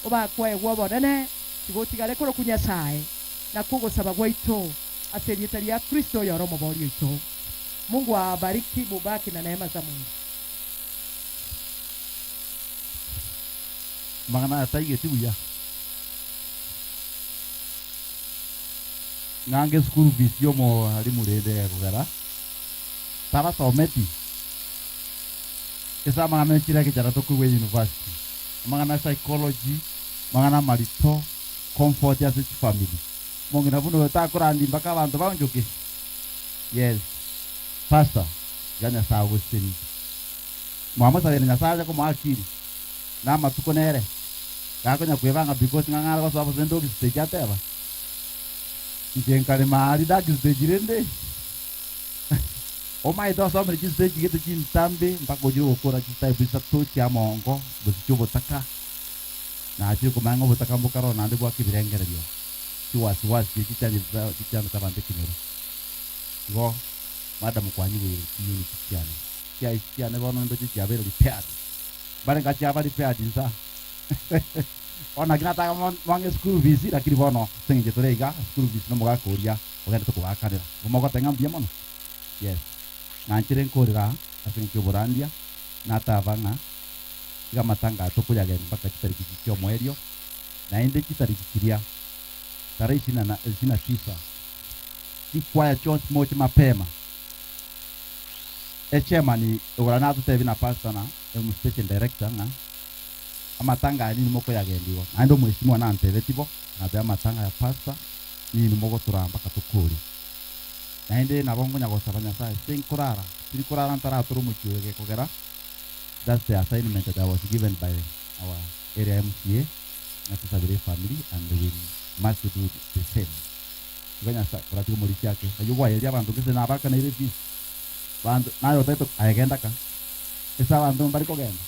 Obakoegwa obonene, tigotigare korokwa Nyasae, nakwo ogosaba gwaito ase erieta ria Kristo oyore Omoboria oito. Mungu awabariki, mubaki na neema za Mungu. Amang'ana aya taigeti buya. Ng'ange eschool fees y'omwalimu rende egekogera tabasometi ase amang'ana ne chilecture tokoigwa university, amang'ana ya psychology, amang'ana amarito, comfort ase chifamily. Omong'ina buna oyo takorandi mpaka abanto baonchoke? Yes. Pastor, iga Nyasae agosesenie. Mwamosabeire Nyasae ache komoa akili, na amatuko nere, gakonya kwebanga because ng'a ng'are gosoa bosa dog stage ateba. Inche nkarema aria dark stage rende omaete osomire chistage gete chintambe mpaka ochire gokora chitype isato chia amongo gose chiobotaka nachire komanya ng'a obotaka mbokare ororo naende bwake ebirengererio chiwasiwasi echi chichanchete chichandete abanto ekenyoro. Igo madam kwanyigweire chiunit chiane chiaye chiane bono ndoche chiabeire repaired mbare ngachiaba repaired insa Bono naki nataka mwang'e school fees lakini bono ase eng'encho tore iga school fees nomogaka oria ogendete kobaakanera. Igo mogoteba ng'a mbuya mono? Yes. Nanchere nkorera aa ase eng'encho y'oborandia nataba ng'a iga amatanga aya tokoyagenda mpaka chitariki chi'omoerio naende chitariki chiria tarehe ishirini na ishirini na tisa chikwaya chionsi moche mapema. Echairman igoro natotebie na pastor na station director ng'a amatanga aya ninwe mokoyagenda igo. Naende omweshimiwa nantebeti bo, akantebia amatanga ya pastor ninwe mogotoraa mpaka tokore. Naende nabo nkonya gosaba Nyasaye, tinkorara, tirikorara ntaratora omochie oyo gekogera that's the assignment that I was given by our area MCA ng'a tosabere efamiri and we must do the same. Igo Nyasaye koratiga omorisia ake, ayio bwayeria abanto gese nabakaneire efees, banto naye otagete aye genda ka, ase abanto mbari kogenda.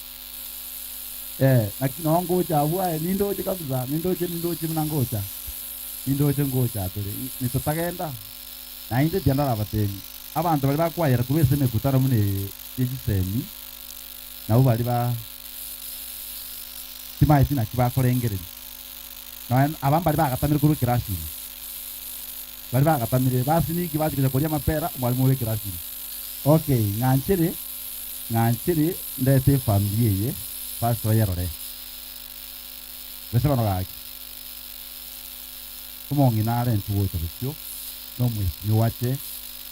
Eh, naki noo ngocha abwo aye, nindoche kabisa, nindoche nindoche buna ngocha, nindoche ngocha tore, nitotagenda. Naende tiga ndarabatebi, abanto baria bakwayera korwa ase emekutano buna eye ye chisemi, nabwo baria ba timaeti naki bakorengereria. Nonya aba mbaria bagatamire korwa ekerasi ime, baria bagatamire basiniki bachia gocha koria amapera, omwalimu ore ekerasi ime. Okay, ng'anchere. Ng'anchire ndete efamiri eye first oyerore. Gose bono gaki omong'ina arentwe gocha bosio na omwesimiwa ache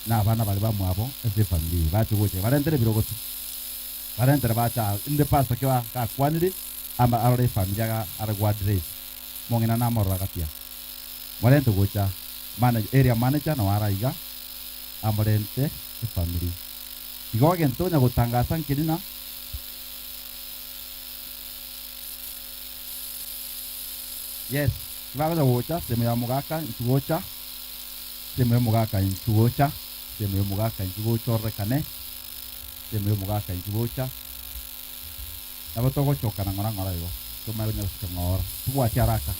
na abana baria bamwabo ase efamiri eye bache gocha barentere ebirogoto barentere bache aa inde pastor ki gakwanire ama arore efamiri aga are go address omong'ina namorora gati aa morente gocha manager area manager noo araiga amorente efamiri. Igo egento tokonya gotangasa nkeri na. Yes, tibagocha gocha sehemu ya omogaka intwe gocha, sehemu ya omogaka intwe gocha, sehemu ya omogaka intwe gocha ororekane, sehemu ya omogaka intwe gocha. Nabo togochokana ng'ora ng'ora igo, tomanye konya gosuka ng'ora, tobwati haraka.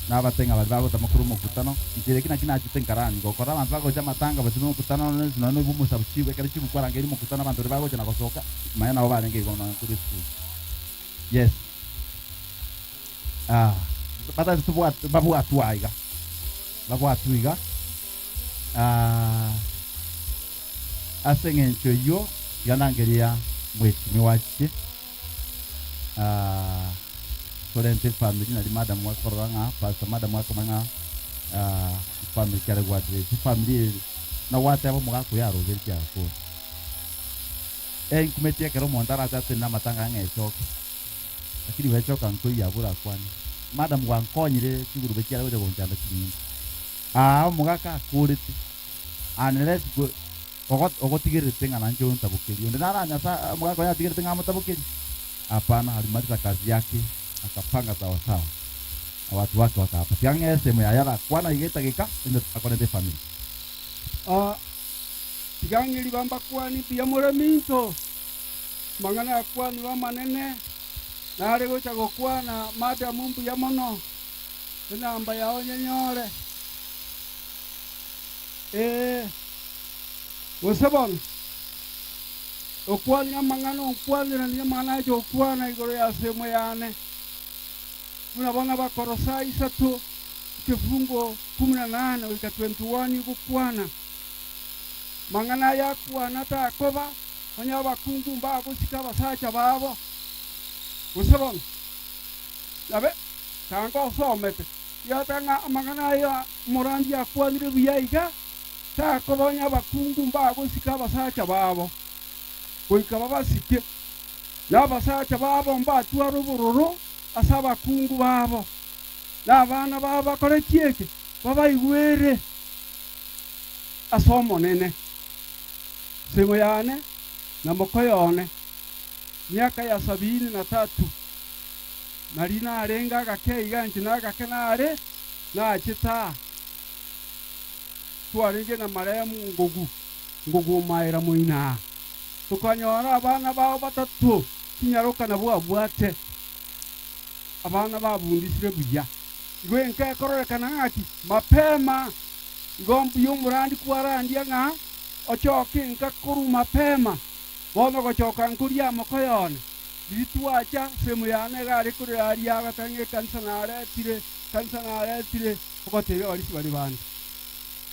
Nabate ng'a baria bagotama korwa omokutano, inche eki naki nachete nkarani, gokora abanto bagocha amatanga bosio b'omokutano nonye nonye noigwe omosabu chibu, ekero chibu kwarangeirie omokutano abanto baria bagocha na gosoka, manya nabo barenge igo nonye korwa esukuru. Yes. Ah, batari tobwat babwatwe aiga, babwatwe iga, ah. Ase engencho eyio tiga nangeria mwechimiwa achiche torente efamiri nari madam akorora ng'a pastor madam akomanya ng'a efamiri kiare go address efamiri eye buna gwateba omogaka oyo arobeire kiagakora. Enkumeti ekero omonto arache atenene amatanga ng'a echoke lakini gwechoka nkoiyo abwo orakwane madam gwankonyire chigurube chiare gocha gonchanda chinyinge. Aa omogaka akorete. Unless go ogo ogotigerete ng'a nanche ontabokerie. Onde naranyasa omogaka oye atigerete ng'a amotabokerie? Hapana, alimaliza kazi yake akapanga sawa sawa na watu wake wakaapa. Tiga ng'ee esemo yaye arakwana iga etageka rende akorente efamiri. Aa, tiga ng'e riba mbakwani mbuya more minto, amang'ana akwanirwe amanene, nare gocha gokwana madam mbuya mono, enamba yao nyenyore. Ee, gose bono, okwanire amang'ana onkwaneranie amang'ana ache gokwana igoro y'asemo yane, buna bono Abakolosai isato, ekefungo kumi na nane goika 21 igokwana. Mang'ana aya akwana takoba, onye abakungu mbagosika abasacha babo, gose bono nabe tanga osomete, riata ng'a amang'ana aya omorandia akwanire buya iga, takoba onye abakungu mbagosika abasacha babo, goika babasike, na abasacha babo mbatware obororo ase abakungu babo, na abana babo bakore ki eke? Babaigwere. Ase Omonene, semo yane na mokoyo one, miaka ya sabini na tatu, nari narenge agake iga inche nagake nare nachete aa, twarenge na maremu ngogu, ngogu omaera moino aa, tokanyora abana bao batato chinyaroka nabwo abwate, abana babundisire buya. Igo enka ekororekana ng'aki? Mapema. Igo mbuya omorandi kwarandia ng'a ochoke enka korwa mapema. Bono gochoka nkoria amokoyo one. Riria twacha, semo yane iga are korera aria agoteba ng'a ekanisa naretire, ekanisa naretire, ogotebia abarisia baria bande.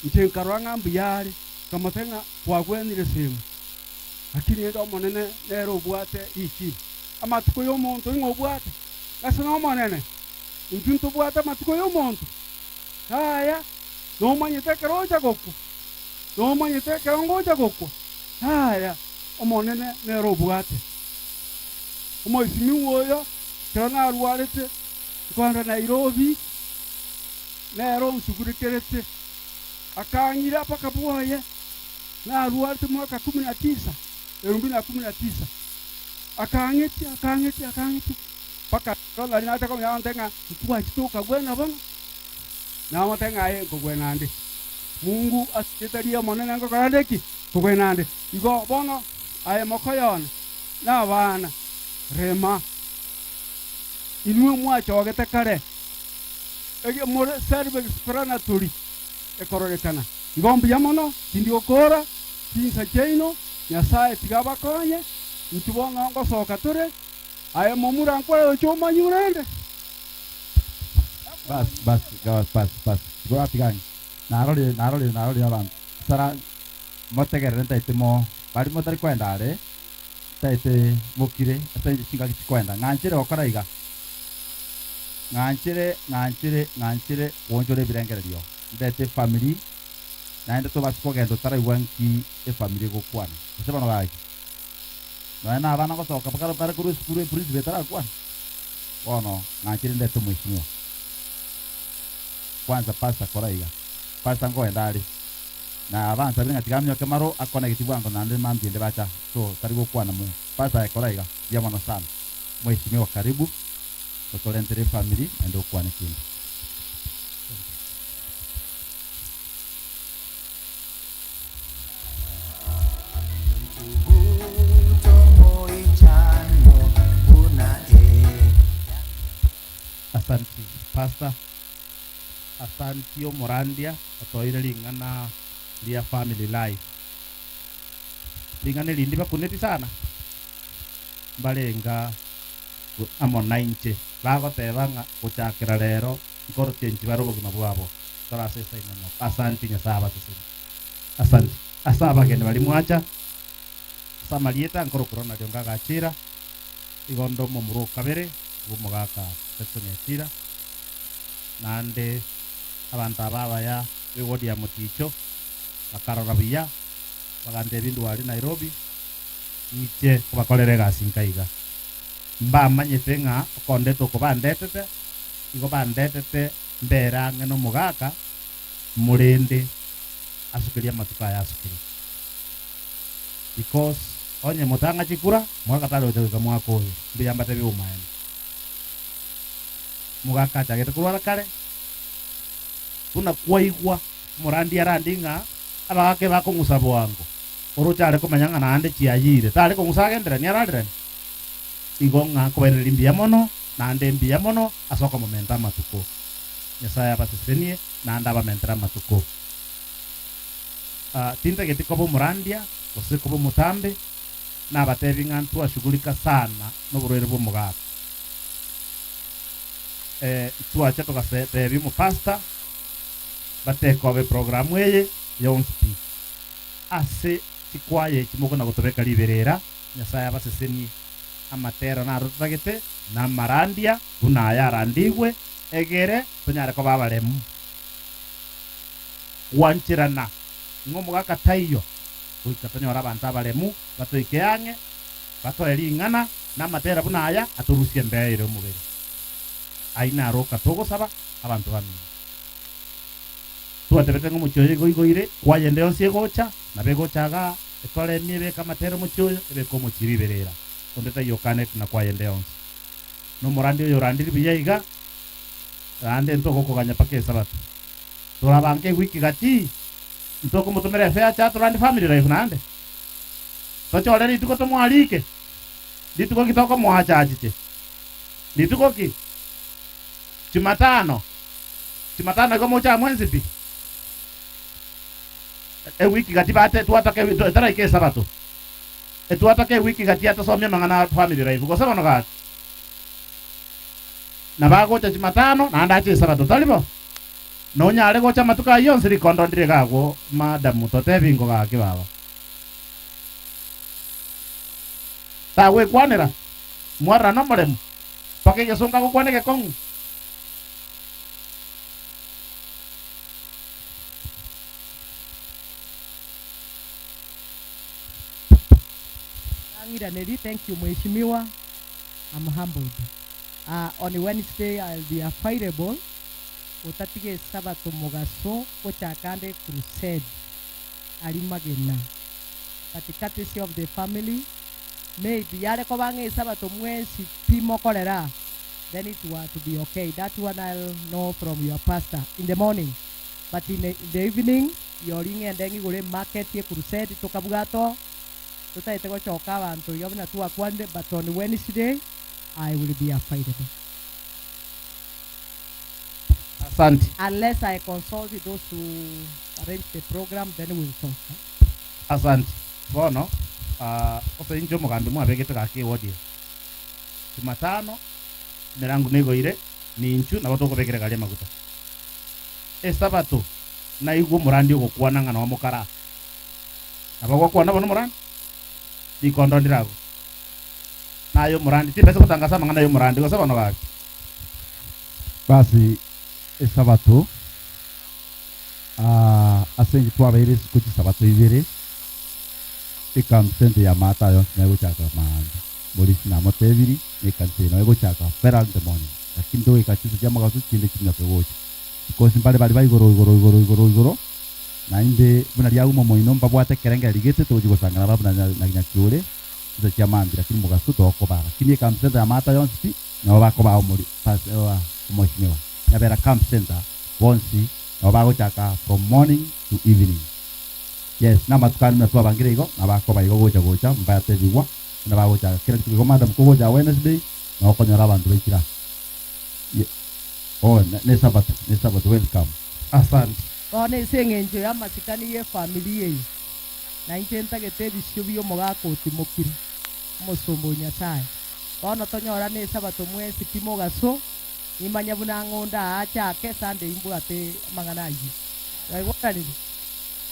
Inche nkarora ng'a mbuya are, nkamotebia ng'a kwagwenire semo, lakini rende Omonene nere obwate richibu. Amatuko y'omonto ing'o obwate? Ase n'Omonene. Intwe ntobwate amatuko y'omonto? Yaya, nomanyete ekero ocha gokwa? Nomanyete ekero ngocha gokwa? Yaya, Omonene nere obwate. Omoisimigwa oyo, ekero narwarete, nkoenda Nairobi, nere onsugurekerete, akang'ira mpaka bwoye. Narwarete mwaka kumi na tisa, elfu mbili na kumi na tisa. Akang'etia, akang'etia, akang'etia. Mpaka rero nari nacha komanya abanto ng'a ntwachete okagwena bono, namote ng'a aye nkogwena ande. Mungu ase erieta ri'Omonene ngokora nde ki? Nkogwena ande. Igo bono aye mokoyo one, na abana, rema. Inwe mwachogete kare, ege more self explanatory ekororekana. Igo mbuya mono, tindi gokoora chinsa chiaino, Nyasae tiga abakonye, intwe bono ngosoka tore. Aye momura nkore gochia omanyure inde. Bas bas bas bas bas igo atiga ng'a narorire narorire narorire abanto sara motegerere ntaete mo baria motari koenda are ntaete mokire ase inche chingaki chikoenda ng'anchere gokora iga ng'anchere ng'anchere ng'anchere goonchora ebirengererio ndete efamiri naende tobase kogenda otaraigwa nki efamiri egokwana gose bono gaki. Nonya nabana gosoka bakare bare korwa esukuru eprinciple etarakwana. Bono ng'anchire ndete omweshimiwa. Kwanza pastor kora iga. Pastor nkoenda are. Na bansabire ng'a tiga aminyoke maro akonegeti bwango naende mambia ende bacha. So tari gokwana mo. Pastor aye kora iga. Mbuya mono sana. Mweshimiwa karibu otorentere efamiri naende okwane kende. Asanti pastor, asanti omorandia otoire ring'ana ria family life. Ring'ana eri ndibakuneti sana, mbarenga amo nainche bagoteba ng'a gochakera rero nkoroche inche bare obogima bwabo tore ase esaina Asanti Nyasae abasesenie. Asanti ase abageni baria mwacha ase amarieta nkorokwa Ronald Ongaga Achira, igo nde omomura o kabere bw'omogaka Jackson Achira, naende abanto aba abaya b'eward ya Moticho bakarora buya bagantebia ndware Nairobi ng'iche kobakorera egasi nka iga. Mbamanyete ng'a okondeta oko bandetete, igo bandetete mbere ang'e nomogaka morende asukerie amatuko aya asukerie because onye motang'a chikura mogaka tari gocha goika mwaka oyo mbuya mbatebie obomaene mogaka achagete korwara kare buna kwaigwa omorandi arandi ng'a abagaka ebakong'usa bwango oroche are komanya ng'a naende chiayire tare kong'usa agenderani ararerani igo ng'a nkobairaneria mbuya mono naende mbuya mono ase okomomenta amatuko. Nyasae abasesenie naende abamentere amatuko. Tintageti koba omorandia gose koba omotambe, nabatebi ng'a ntwashughulika sana noborwaire bw'omogaka. Ntwacha togatebia omopastor batekobe eprogramu eye yonsi pi. Ase chikwaya echi mokona gotobeka riberera, Nyasae abasesenie. Amatero naro totagete, na amarandia buna aya arandigwe, egere tonyare koba abaremu. Gwancherana ng'a omogaka taiyo, goika tonyore abanto abaremu batoike ang'e, batoe ring'ana, na amatera buna aya atorusie embeo ere omobere. Ayio naro oka togosaba abanto bamino. Twatebete ng'a omochie oyo igo igoire, kwaya ende yonsi egocha, nabo egocha igaa, etoremie ebeke amatera omochie oyo, ebeke omochie riberera. Onde taiyo okaneti na kwaya ende yonsi. Nomorandi oyo orandiri buya iga, naende ntogokoganya mpaka Esabato. Torabange ewiki gati, ntokomotomera efare ache atorande family life naende. Tochore rituko tomoarike, rituko ki tokomoacha achiche? Rituko ki? Jumatano. Jumatano igo moche amo ense pi? Ewiki gati bate twataka etaraika Esabato. Etwataka ewiki gati atosomie amang'ana a family life gose bono gaki? Nabo agocha Jumatano naende ache Esabato, tari bo? Nonyare gocha amatuko ayio onsi rikondo ndire iga agwo madam totebi ingo gaki baba. Tagwekwanera, mwarora nomoremu, mpaka egesongo agokwana egekong'u. Ng'iraneri, thank you mheshimiwa, I'm humbled. On Wednesday I'll be available gotatiga esabato mogaso gochaka ande crusade aria Magena but courtesy of the family maybe yare koba ng'a esabato mwensi pi mokorera then it were to be okay that one I'll know from your pastor in the morning but in the, in the evening yori ng'ende ng'igore emarket ye crusade tokabwata oo totaete gochoka abanto iga buna twakwanire but on Wednesday I will be available. Asante. Unless I consult those who arrange the program then we'll talk. Asante. Bono, ase inche omogambi mwabegete gaki ewodi eye. Jumatano, emerango negoire, ninchu nabo tokobekera egari amaguta. Esabato, naigwe omorandi ogokwana ng'a noo mokara. Nabo ogokwana bono omorandi? Rikondo ndire agwo. Naye omorandi, timbesa gotangasa amang'ana y'omorandi gose bono gaki. Basi Esabato, ase inche twabeire isiko chisabato ibere, ekamsente y'amato aya onsi negochaka maambia. Morisi namotebiri, na ekanisa eye noo egochaka very early in the morning, lakini togoika chinsa chia mogaso chinde chiminyoke gocha. Because mbare baria ba igoro igoro igoro igoro igoro, naende buna riauma omoino mbabwate ekerengererio gete togochia gosangana barabwo na nyakiore, chinsa chia maambia lakini mogaso togokobaa. Lakini ecamp center y'amato aya onsi pi, nabo bakobaa omori pas omweshimiwa. Nyabera camp center bonsi nabo bagochaka from morning to evening. Yes, namatuko ande buna twabangire igo, nabo akoba igo gocha gocha mbayatebigwa buna bagochaka kera rituko igo madam kogocha Wednesday nabo okonyora abanto baikire aa. Ye oh ne sabato ne sabato welcome. Asante. Bono ase engencho y'amasikani y'efamiri eye, na inche ntagete ebisio bi'omogaka otimokire, omosomba o Nyasae. Bono tonyorane Esabato mwensi pi mogaso, nimanye buna ng'o ndaache ake Sunday imbwate amang'ana ayio. Twaigwananire?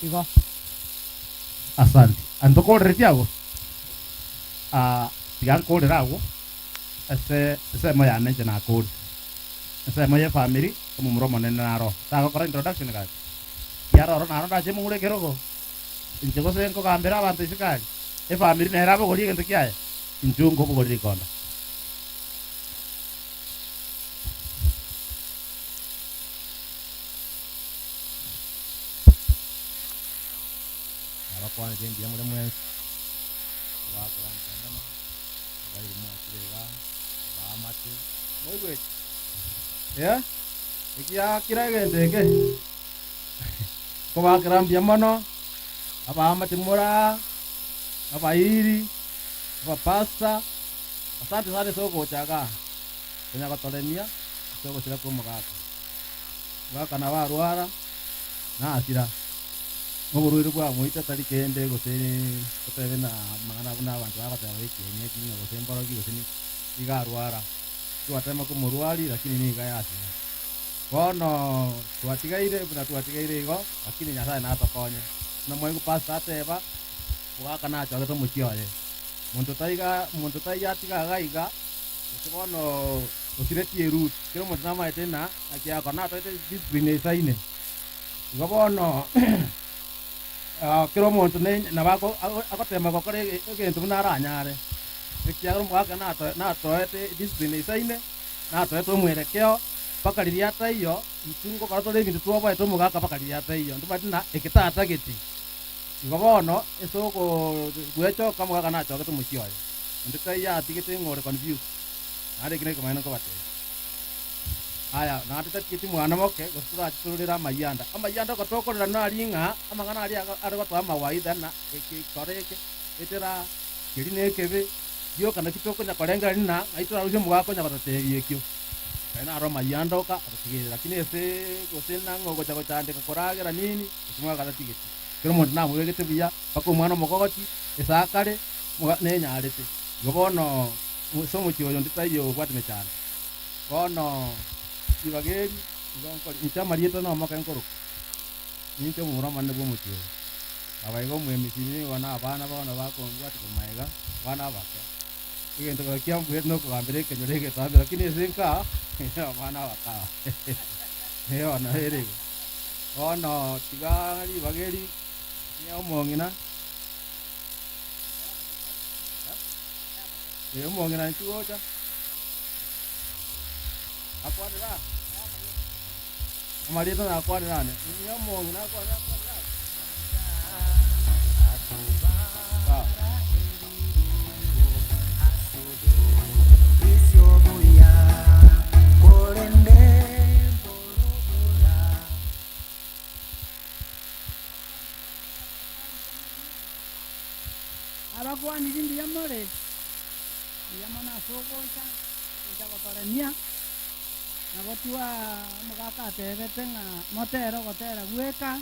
Igo. Asante. Antokoreretie agwo? Ah, tiga nkorere agwo ase ensemo yane inche nakorire. Ensemo y'efamiri, omomura omonene naro. Tagokora introduction gaki? Kiaroro naro ndache moure ekerogo, inche gose nkogambera abanto isiko aria, efamiri nere abogorie egento kiaye, inchuo nkobogoria rikondo. Nabakwanire mbuya more mwensi, abakora mbuya mono, abairi mwachire igaa, abaamate. Moigwete? Eh, ekiagera egento eke nkobakera mbuya mono, abaamate more aa, abairi, abapastor, asante sana ase ogocha igaa, konya gotoremia ase ogosira kwa omogaka. Omogaka nabo arwara, nasira, na oborwaire bwamoita tari kende gose gotebe na amang'ana buna abanto bagoteba ekienyeji ng'a gose mborogi gose niki, iga arwara. Twatema komorwaria lakini nigo yasira. Bono twatigaire buna twatigaire igo, lakini Nyasaye natokonye. Buna mwaigwa pastor ateba, omogaka nachogete omochie oye. Monto taiga monto taiyo atiga iga iga, gose bono osiretie eruti. Kera omonto namaete ng'a naki agokora natoete discipline eisaine. Igo bono kera omonto ne nabo ako agotema gokora egento buna aranyare, ekiagera omogaka nato natoete discipline eisaine, natoete omwerekeo, mpaka riria ataiyo, intwe ngokora tore ebinto twoboete omogaka mpaka riria ataiyo, ntomanyete ng'a eke tatagete. Igo bono, ase ogwechoka omogaka nachogete omochie oye, onde taiyo atigete ng'a ore confused, naende eki nekemanyererio nkobatebia. Aya, naende tatigeti mwana moke, gose torache tororere amayianda. Amayianda ogotokorera nari ng'a amang'ana aria are gotoa amawaidha na eke kora eke, etera keria nekebe, rioka naki tokonya korengereria ng'a ng'ai torarusie omogaka onya gototebia ekio. Aye naro amayianda oka atotigerire, lakini ase gose nang'o ogocha gochandeka koragera nini, ekio omogaka tatigeti. Kera omonto namobegete buya, mpaka omwana omokogoti, esakare, moga nenyarete. Igo bono ase omochie oyo onde taiyo obwate mechando. Bono ribaga eri igo nkori inche amarieta nomoke nkoroka, ninche omomura omonene bw'omochie oyo. Aba iga omoemisiri nigo na abana bono bakombwatia korwa magega, abana abake. Egento kero kiambuete nokogambera ekenyoro egetambe, lakini ase nka abana abake aba. Bono ere igo. Bono tiga ribaga eri ng'e omong'ina, eh, omong'ina inchuo gocha. Akwanera aa? Amarieta nakwanera ane. Ng'e omong'ina akwanera akwanera aa? Sawa. Abakwaniri mbuya more, mbuya mono ase ogocha, gocha gotoremia. Nabo twa omogaka atebete ng'a motere ogotera gweka,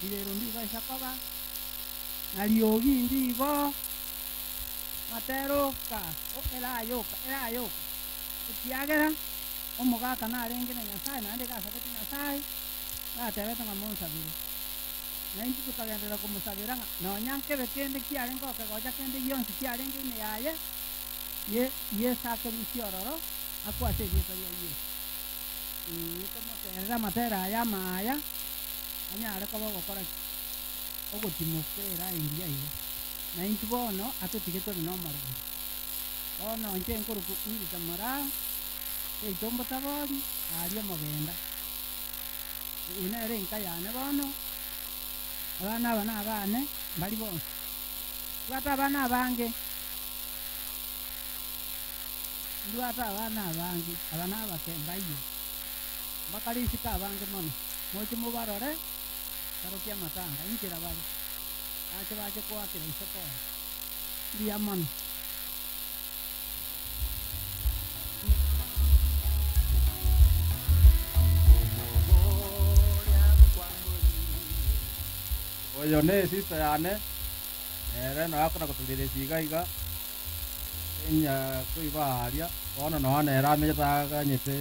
rirero ndibaisa koba, na riogi ndibo, matera oka, erayoka, erayoka, ekiagera omogaka narenge na Nyasae naende iga asabete Nyasae, gatebete ng'a monsabere. Na intwe tokagenderera komosabera ng'a nonya nkebe kende kiarenge okegocha kende gionsi kiarenge ime yaye, ye Yeso akerusie ororo akwe ase erieta ria Yeso. Ee, tomoterere amatera aya amaya, anyare koba ogokora ki? Ogotimoka era engiya iga. Na intwe bono atotige tore nomorembe. Bono inche nkorokwa Wilita Moraa, seito mbotabori, aaria omogenda. Eye nere enka yane bono, abana aba nabane, mbari bonsi. Mbwate abana abange, mbwate abana abange, aba nabake, mbaiyo. Mbakare isiko abange mono, moche mobarore, barokie amatanga, inchera bare, bache bache koakera ise pole. Mbuya mono. Oyo ne sister yane, nere nao akona gotoreria iga iga, enya koiba aaria, bono noo nere amenyete aganyete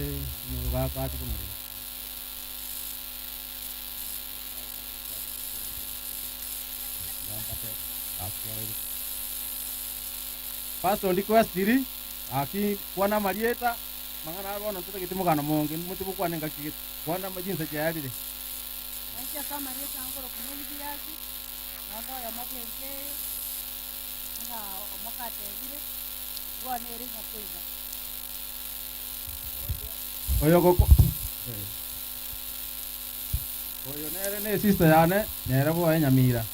omogaka ache komorera. Pastor request gaki kwana amarieta mang'ana aya bono ntotageti mogano monge moche mokwane engaki gete kwana chinsa chiarire. Nainche ase amarieta nkorokwa Nelibiasi, naende oyomo bw'enka eye, buna omoka atebire, bono ere nyakoiba. Oyo goko Oyo nere ne sister yane nere bwoye Nyamira.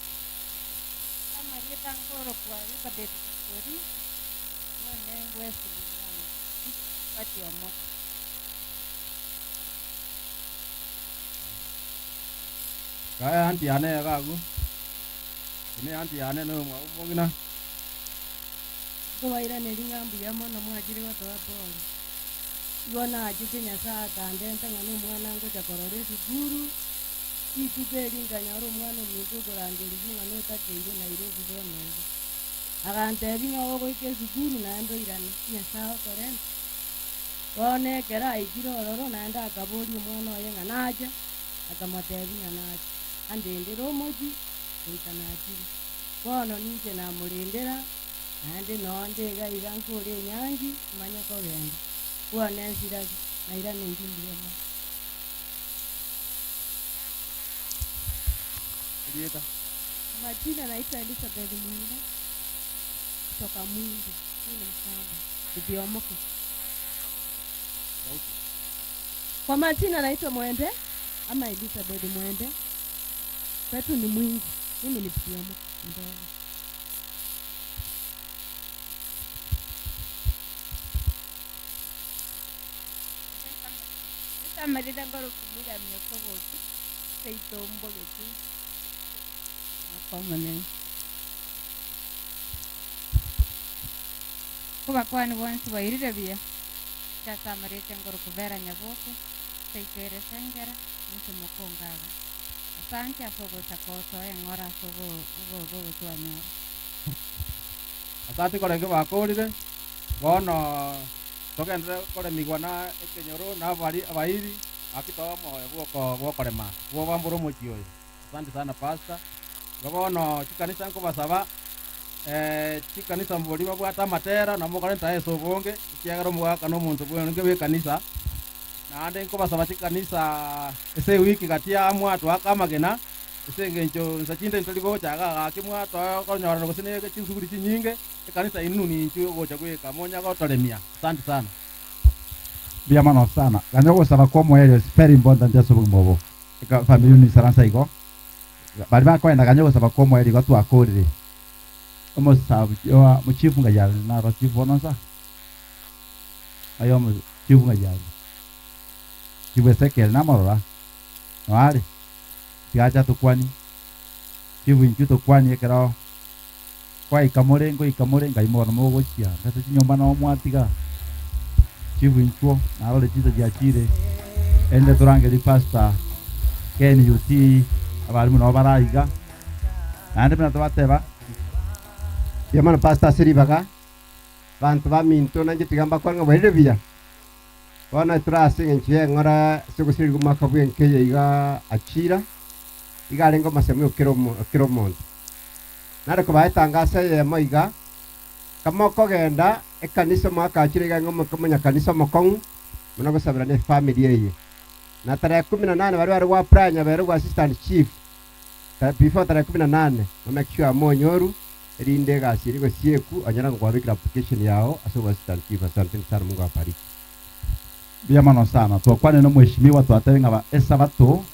Amarieta nkorokwa Elizabeth Kipkori, none Wesley Mwangi, bati omoka. Kae aunty yane iga agwo, eye ne aunty yane na oyomwabo omong'ina. Nkobairaneria ng'a mbuya mono mwachire gotoa pole. Igo nachete Nyasae akandenta ng'a nomwana ngocha korora esukuru, rituko eri nkanyora omwana ominto okorangerigwa ng'a notakeire Nairobi bono iga. Agantebia ng'a ogoika esukuru naende oirane, Nyasae okorente. Bono ekero aikire ororo naende akaboria omwana oye ng'a nache, akamotebia ng'a nache. Andendere omochie. Goika nachire. Bono ninche namorendera, naende noo nde iga iga nkore enyangi, manye kogenda. Bono ensirari, nairaneiri mbuya mono. Erieta. Kwa majina naitwa Elizabeth Mwende kutoka Mwingi. Mimi ni Mkamba. Ithiomoke. Sauti. Kwa majina naitwa Mwende ama Elizabeth Mwende. Kwetu ni Mwingi. Mimi ni Ithiomoke mdogo. Esamarire ngorokumira miokoboki seito mbogeti Omonene. Kobakwani bonsi bwairire buya chasamarete ngorokubera nyaboke seito ere sengera ninche mokongaga asante ase ogocha kotoa eng'ora ase obogotwanyora. Asante korenge bakorire, bono togenderere koremigwa na ekenyoro na abari abairi, gaki toe omoyo bwoko bwokorema bwobambore omochie oyo. Asante sana pastor. Igo bono chikanisa nkobasaba chikanisa mboria babwate amatera nabo mokorenta ase obonge, ekiagera omogaka na omonto bwenge bw'ekanisa. Naende nkobasaba chikanisa ase ewiki gati aa mwatoaka amagena, ase engencho insa chinde ntori gocha igaa gaki mwatoa konyorana gose ne chisuguri chinyinge, ekanisa inwe ninchwe ogocha goika monya gotoremia. Asante sana. Mbuya mono sana. Ganya ogosaba kwa omoerio is very important ase obogima obo. Eka family inu isaransa igo. Baria bakoenda ganya ogosaba kwa omoerio igo twakorire. Omosabu oa omochifu ngai are naro chief bono nsa? Aye omo chief ngai are. Chief Ezekiel namorora? Noare? Tiga ache atokwanie. Chief inchuo tokwanie ekero kwaika more ngoika more ngai bono mogochia ase chinyomba noo mwatiga. Chief inchuo narore chinsa chiachire ende torangerie pastor KNUT abarimu nabo bare aiga naende buna tobateba. Mbuya mono pastor ase ribaga, banto baminto nainche tiga mbakwane ng'a bwairire buya. Bono tore ase eng'encho y'eng'ora ase ogosirerigwa omwaka bw'enka eye iga achira, iga arenge omosemi o kera omo kera omonto. Nare kobaa etangaso eyemo iga, kama okogenda ekanisa omwaka achire iga ng'a omonyakanisa omokong'u buna ogosabera ne efamiri eye. Na tarehe kumi na nane baria bare goapply nyabere bwa assistant chief, before tarehe kumi na nane mo make sure monyoru erinde egasi eria egosieku onyore ng'a kwabekire application yao ase obo assistant chief. Asanteni sana Mungu awabariki. Mbuya mono sana. Twakwanire na omweshimiwa twatebire ng'a ba esabato,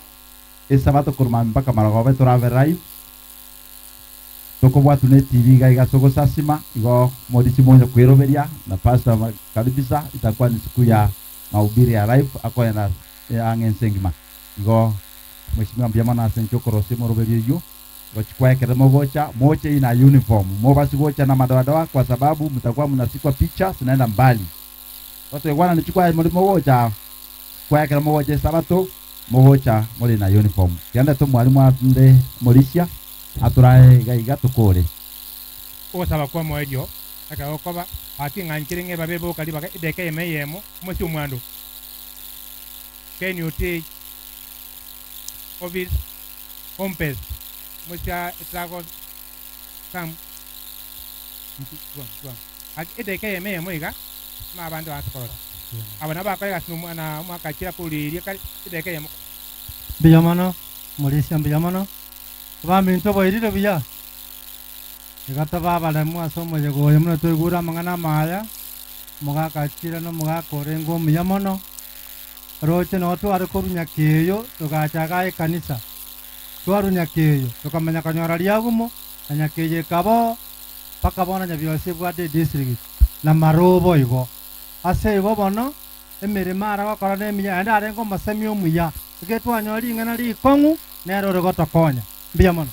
esabato korwa mambia mpaka marogoba torabe live, tokobwatwa ne TV iga iga ase ogosasima, igo morisi monye kweroberia na pastor karibisa itakuwa ni siku ya mahubiri ya live akoenda ang'e ense engima. Igo mweshimiwa mbuya mono ase inche okorosia omoroberio oyio. Gochia kwaekera mogocha, moche ina uniform, mobasi gocha na madoadoa kwa sababu mtakuwa mnasikwa picha zinaenda mbali. Gotoigwanani chikwaye more mogocha kwaekera mogocha esabato, mogocha more na uniform. Tiga ndete omwalimu ande omorisia atorae iga iga tokore. Ogosaba kw'omoerio ekero gokoba, gaki ng'anchire ng'a ebabe boka ribaga edakika eyemo eyemo, omosie omwando. KNUT office Homepage mosia etrago sam nki bwango bwango gaki edakika eyemo eyemo iga ma abande baanse korora aba nabo bakora egasi na na omwaka achira koriria kare edakika eyemo. Mbuya mono, omorisia mbuya mono. Abaminto bwairire buya? Iga tobe abaremu ase omoyega oyo buna twaigure amang'ana amaya, omogaka achire na omogaka orenge omuya mono. Roche noo tware korwa nyakeeyo togacha igaa ekanisa. Twarwa nyakeeyo tokamanya konyora riagumo, na nyakeeyo ekaba oo mpaka bono Nyabiosi ebwate edistrict na marobo igo. Ase igo bono emeremo are gokora nemiya naende arenge omosemi omuya, ekero twanyora ring'ana rikong'u nere ore gotokonya. Mbuya mono.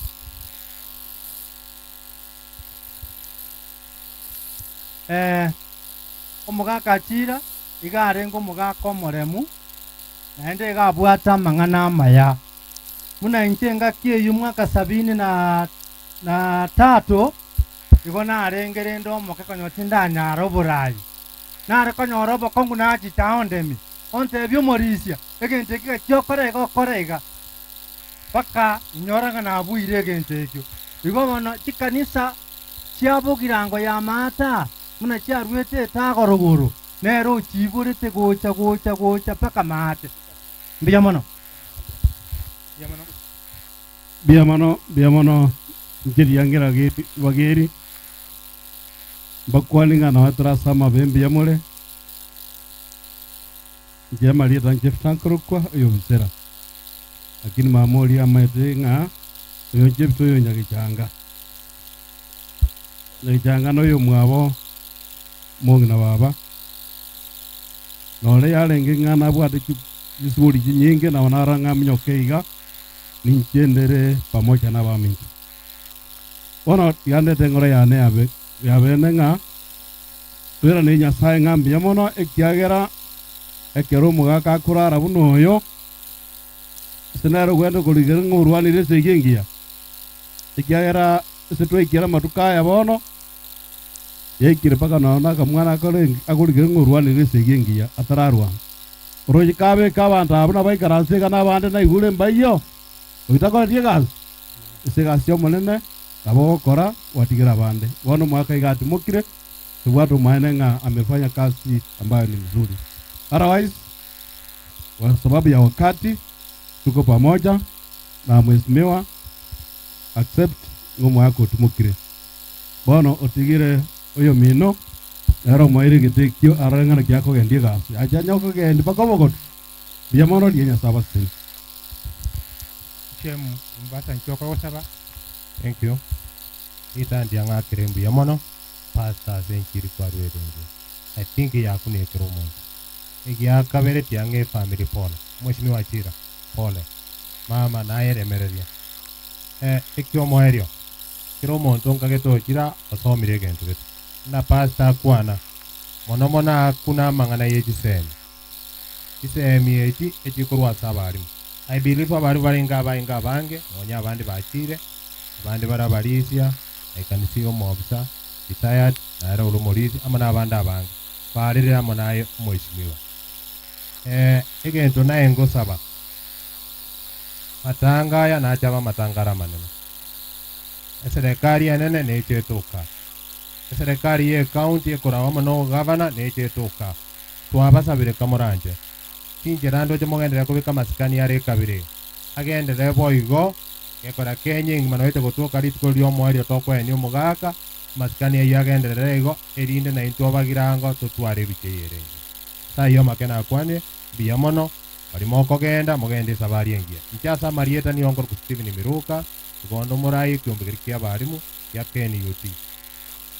Ee, omogaka Achira iga arenge omogaka omoremu, naende iga abwate amang'ana amaya. Buna inche engaki eyio mwaka sabini na na tato, igo narenge rende omoke konya tindanyara oborai. Nare konyora obokong'u nachicha ondemi, ontebie omorisia, egento eke gachia okora iga okore iga. Mpaka inyora ng'a nabuire egento ekio. Igo bono chikanisa chia bogirango ya maata buna chiaruete etagorogoro, nere ochiiborete gocha gocha gocha mpaka maate. Mbuya mono. Mbuya mono, mbuya mono, inche riangera bageri, mbakwane ng'a nonya tore ase amabe mbuya more, inche amarieta inche Frank Rukwa oyo Bisera, lakini mama oria amaete ng'a oyo inche Jefta oyo Nyagichanga, Nyagichanga noyo omwabo omong'ina baba, nore yarenge ng'a nabwate chisuguri chinyinge nabo nara ng'a minyoke iga. Ninche ndere pamoja nabaminto. Bono tiga ndete engoro yane yabe yabene ng'a toiranerie Nyasae ng'a mbuya mono, ekiagera ekero omogaka akorara buna oyo, ase nere ogwenerete korigereria ng'a orwanire esegi engiya, ekiagera ase twaikire amatuko aya bono, yaikire mpaka nonya na akamwana akore akorigereria ng'a orwanire esegi engiya atararwana. Oroche kabeke abanto aba buna baikaranse iga na abande naigure mbaiyo, oitakoreti egasi, ase egasi y'Omonene nabo ogokora gwatigera abande. Bono omwaka iga atimokire, tobwate omoene ng'a amefanya kazi ambayo ni mzuri. Otherwise, kwa sababu ya wakati tuko pamoja na mheshimiwa accept ng'a omwaka otimokire. Bono otigire oyomino Nere omoeire egete ekio arore ng'a naki akogendia egasi. Ache anye okogendia mpaka obogotu. Mbuya mono rigia Nyasae abasesenie. Shemu Mombasa inki okogosaba? Thank you. Ritandia ng'akere mbuya mono pastor ase enchiri kwarwete inche. I think yakunekera omonto. Egiakabere tiang'a efamily pole. Omweshimiwa Achira pole. Mama naye remereria. Eh ekiomoerio kera omonto nkagete ochira osomire egento gete. Buna pastor akwana, mono mono akuna amang'ana ye chisemi. Chisemi echi echikorwa ase abalimu. I believe abalimu barenge abainge abange, nonya abande bachire, abande bare abarisia, I can see omoofisa retired, nere ore omorisia, amo nabande abange, barire amo naye omweshimiwa. Eh, egento naye ngosaba, matanga aya nache abe amatanga are amanene. Eserekari enene neche etoka. Eserekari ye ecounty ekoragwa amo no gavana neche etoka. Twabasabire kamoranche. Chinchera ndoche mogenderere kobeka amasikani are ekabira agenderere boigo gekora Kenya engima noete gotoka rituko riomoerio tokoenia omogaka amasikani ayio agenderere igo erinde naintwe obagirango totware ebicha eye ere engiya. Ase ayio omake nakwanire, mbuya mono, baria mokogenda mogende esabari engiya. Inche ase amarieta nigo nkorokwa Stephen Miruka, igo onde omorai ekiombe keria ki'abalimu gia KNUT.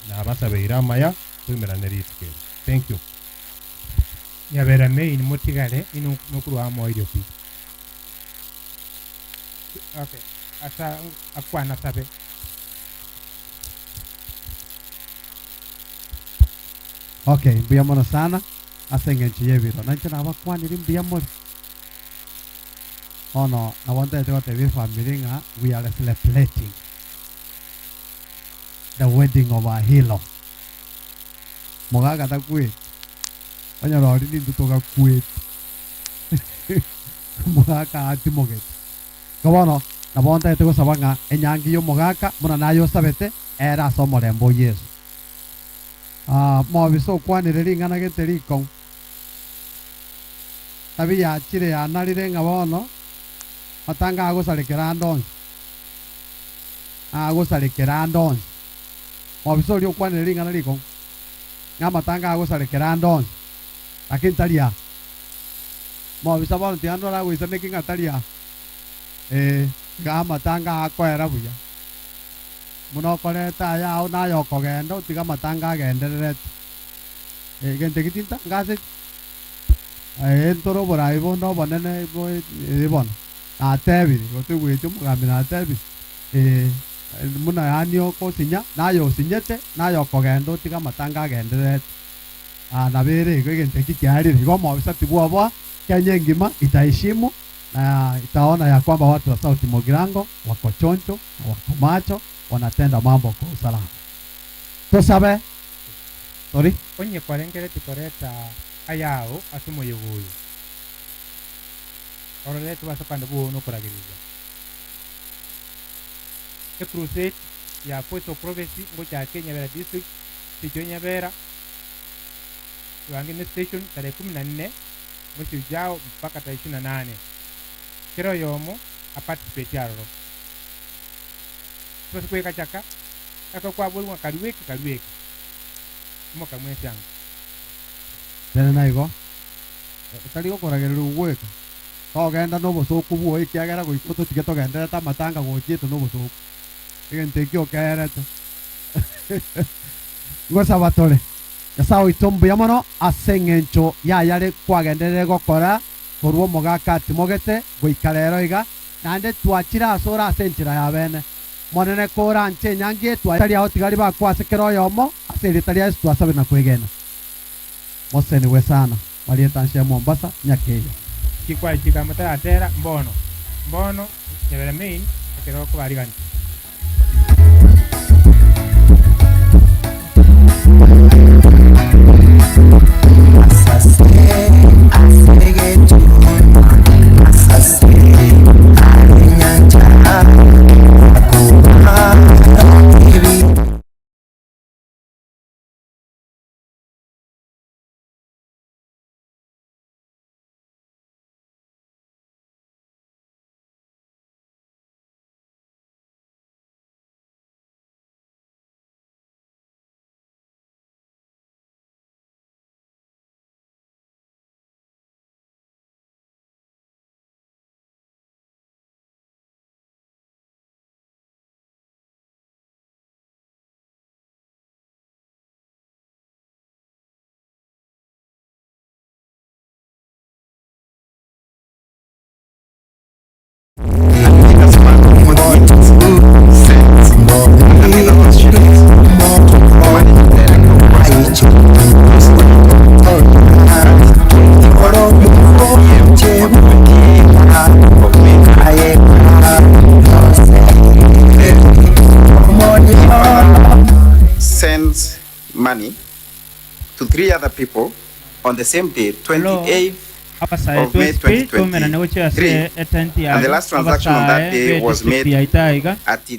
Nabasabeire amaya toimerane rituko eri. Thank you. Nyabera main motigare inwe nokorwa amoerio pi. Okay, asa akwana sabe. Okay, mbuya mono sana ase eng'encho y'ebiro. Nainche nabakwanire mbuya more. Bono nabo ntagete gotebia efamiri ng'a we are celebrating the wedding of our hero. Mogaka takweti, onye rori nintwe togakweti. Mogaka atimogete. Igo bono nabo ntagete gosaba ng'a enyangi y'omogaka buna naye osabete ere ase omorembe o Yeso. Ah, mobisa okwanire ring'ana gete rikong'u. Tabi yachire yanarire ng'a bono matanga agosarekera ande onsi, agosarekera ande onsi. Mobisa oria okwanire ring'ana rikong'u, ng'a amatanga agosarekera ande onsi, lakini tari aa. Mobisa bono tiga ndore agoisaneki ng'a tari aa, ee, iga amatanga akoera buya. Buna okoreta ayao naye okogenda otige amatanga agendererete. Ee, gento eki tintangaseti. Ee, ntore oboraai bonde obonene bo ee bono, natebire, gotoigweti omogambi natebire, ee, buna yaani okosinya, naye osinyete, naye okogenda otige amatanga agendererete. Ah, nabo ere igo egento eki kiarire. Igo omobisa tibwoboa, Kenya engima itaheshimu na itaona ya kwamba watu wa South Mugirango wako chonjo na wako macho wanatenda mambo kwa usalama. Tosabe. Sorry. Onye kwarengereretie koreta ayao ase omoyega oyo, ororete bwase kogenda bwoo nokoragereria. Ecrusade ya Voice of Prophecy ngochake Nyabera District, station ya Nyabera, Rwangene Station tarehe kumi na nne mwezi ujao mpaka tarehe 28. Kera oyomo aparticipate aroro. Tobase kwegachaka ekero kwaborigwe ng'a karue eke karue eke. Imoka mwensi ango. Tene naigo, otari gokoragererigwa gweka, togenda nobosooku bwoo ekiagera goika ototige togenderete amatanga gochiete nobosooku. Egento ekio okerete. Ngosaba tore, Nyasae oito mbuya mono ase engencho y'ayare kwagenderere gokora korwa omogaka atimogete goika rero iga, naende twachire asore ase enchera ya bene. Monene koranche enyangi eye tari ao tigari bakwa ase kera oyomo, ase erieta ria Yeso twasabe na kwegena. Mosenigwe sana. Marieta nse ya Mombasa, Nyakeyo. Chikwachika motaratera mbono mbono nyabera main ekero okobarigania. Sends money to three other people on the same day, 28th Abasae of May twensi pi toumerane gochia ase 2023, etenti and the yaye last transaction on that abasae day be was district made yaito aiga. at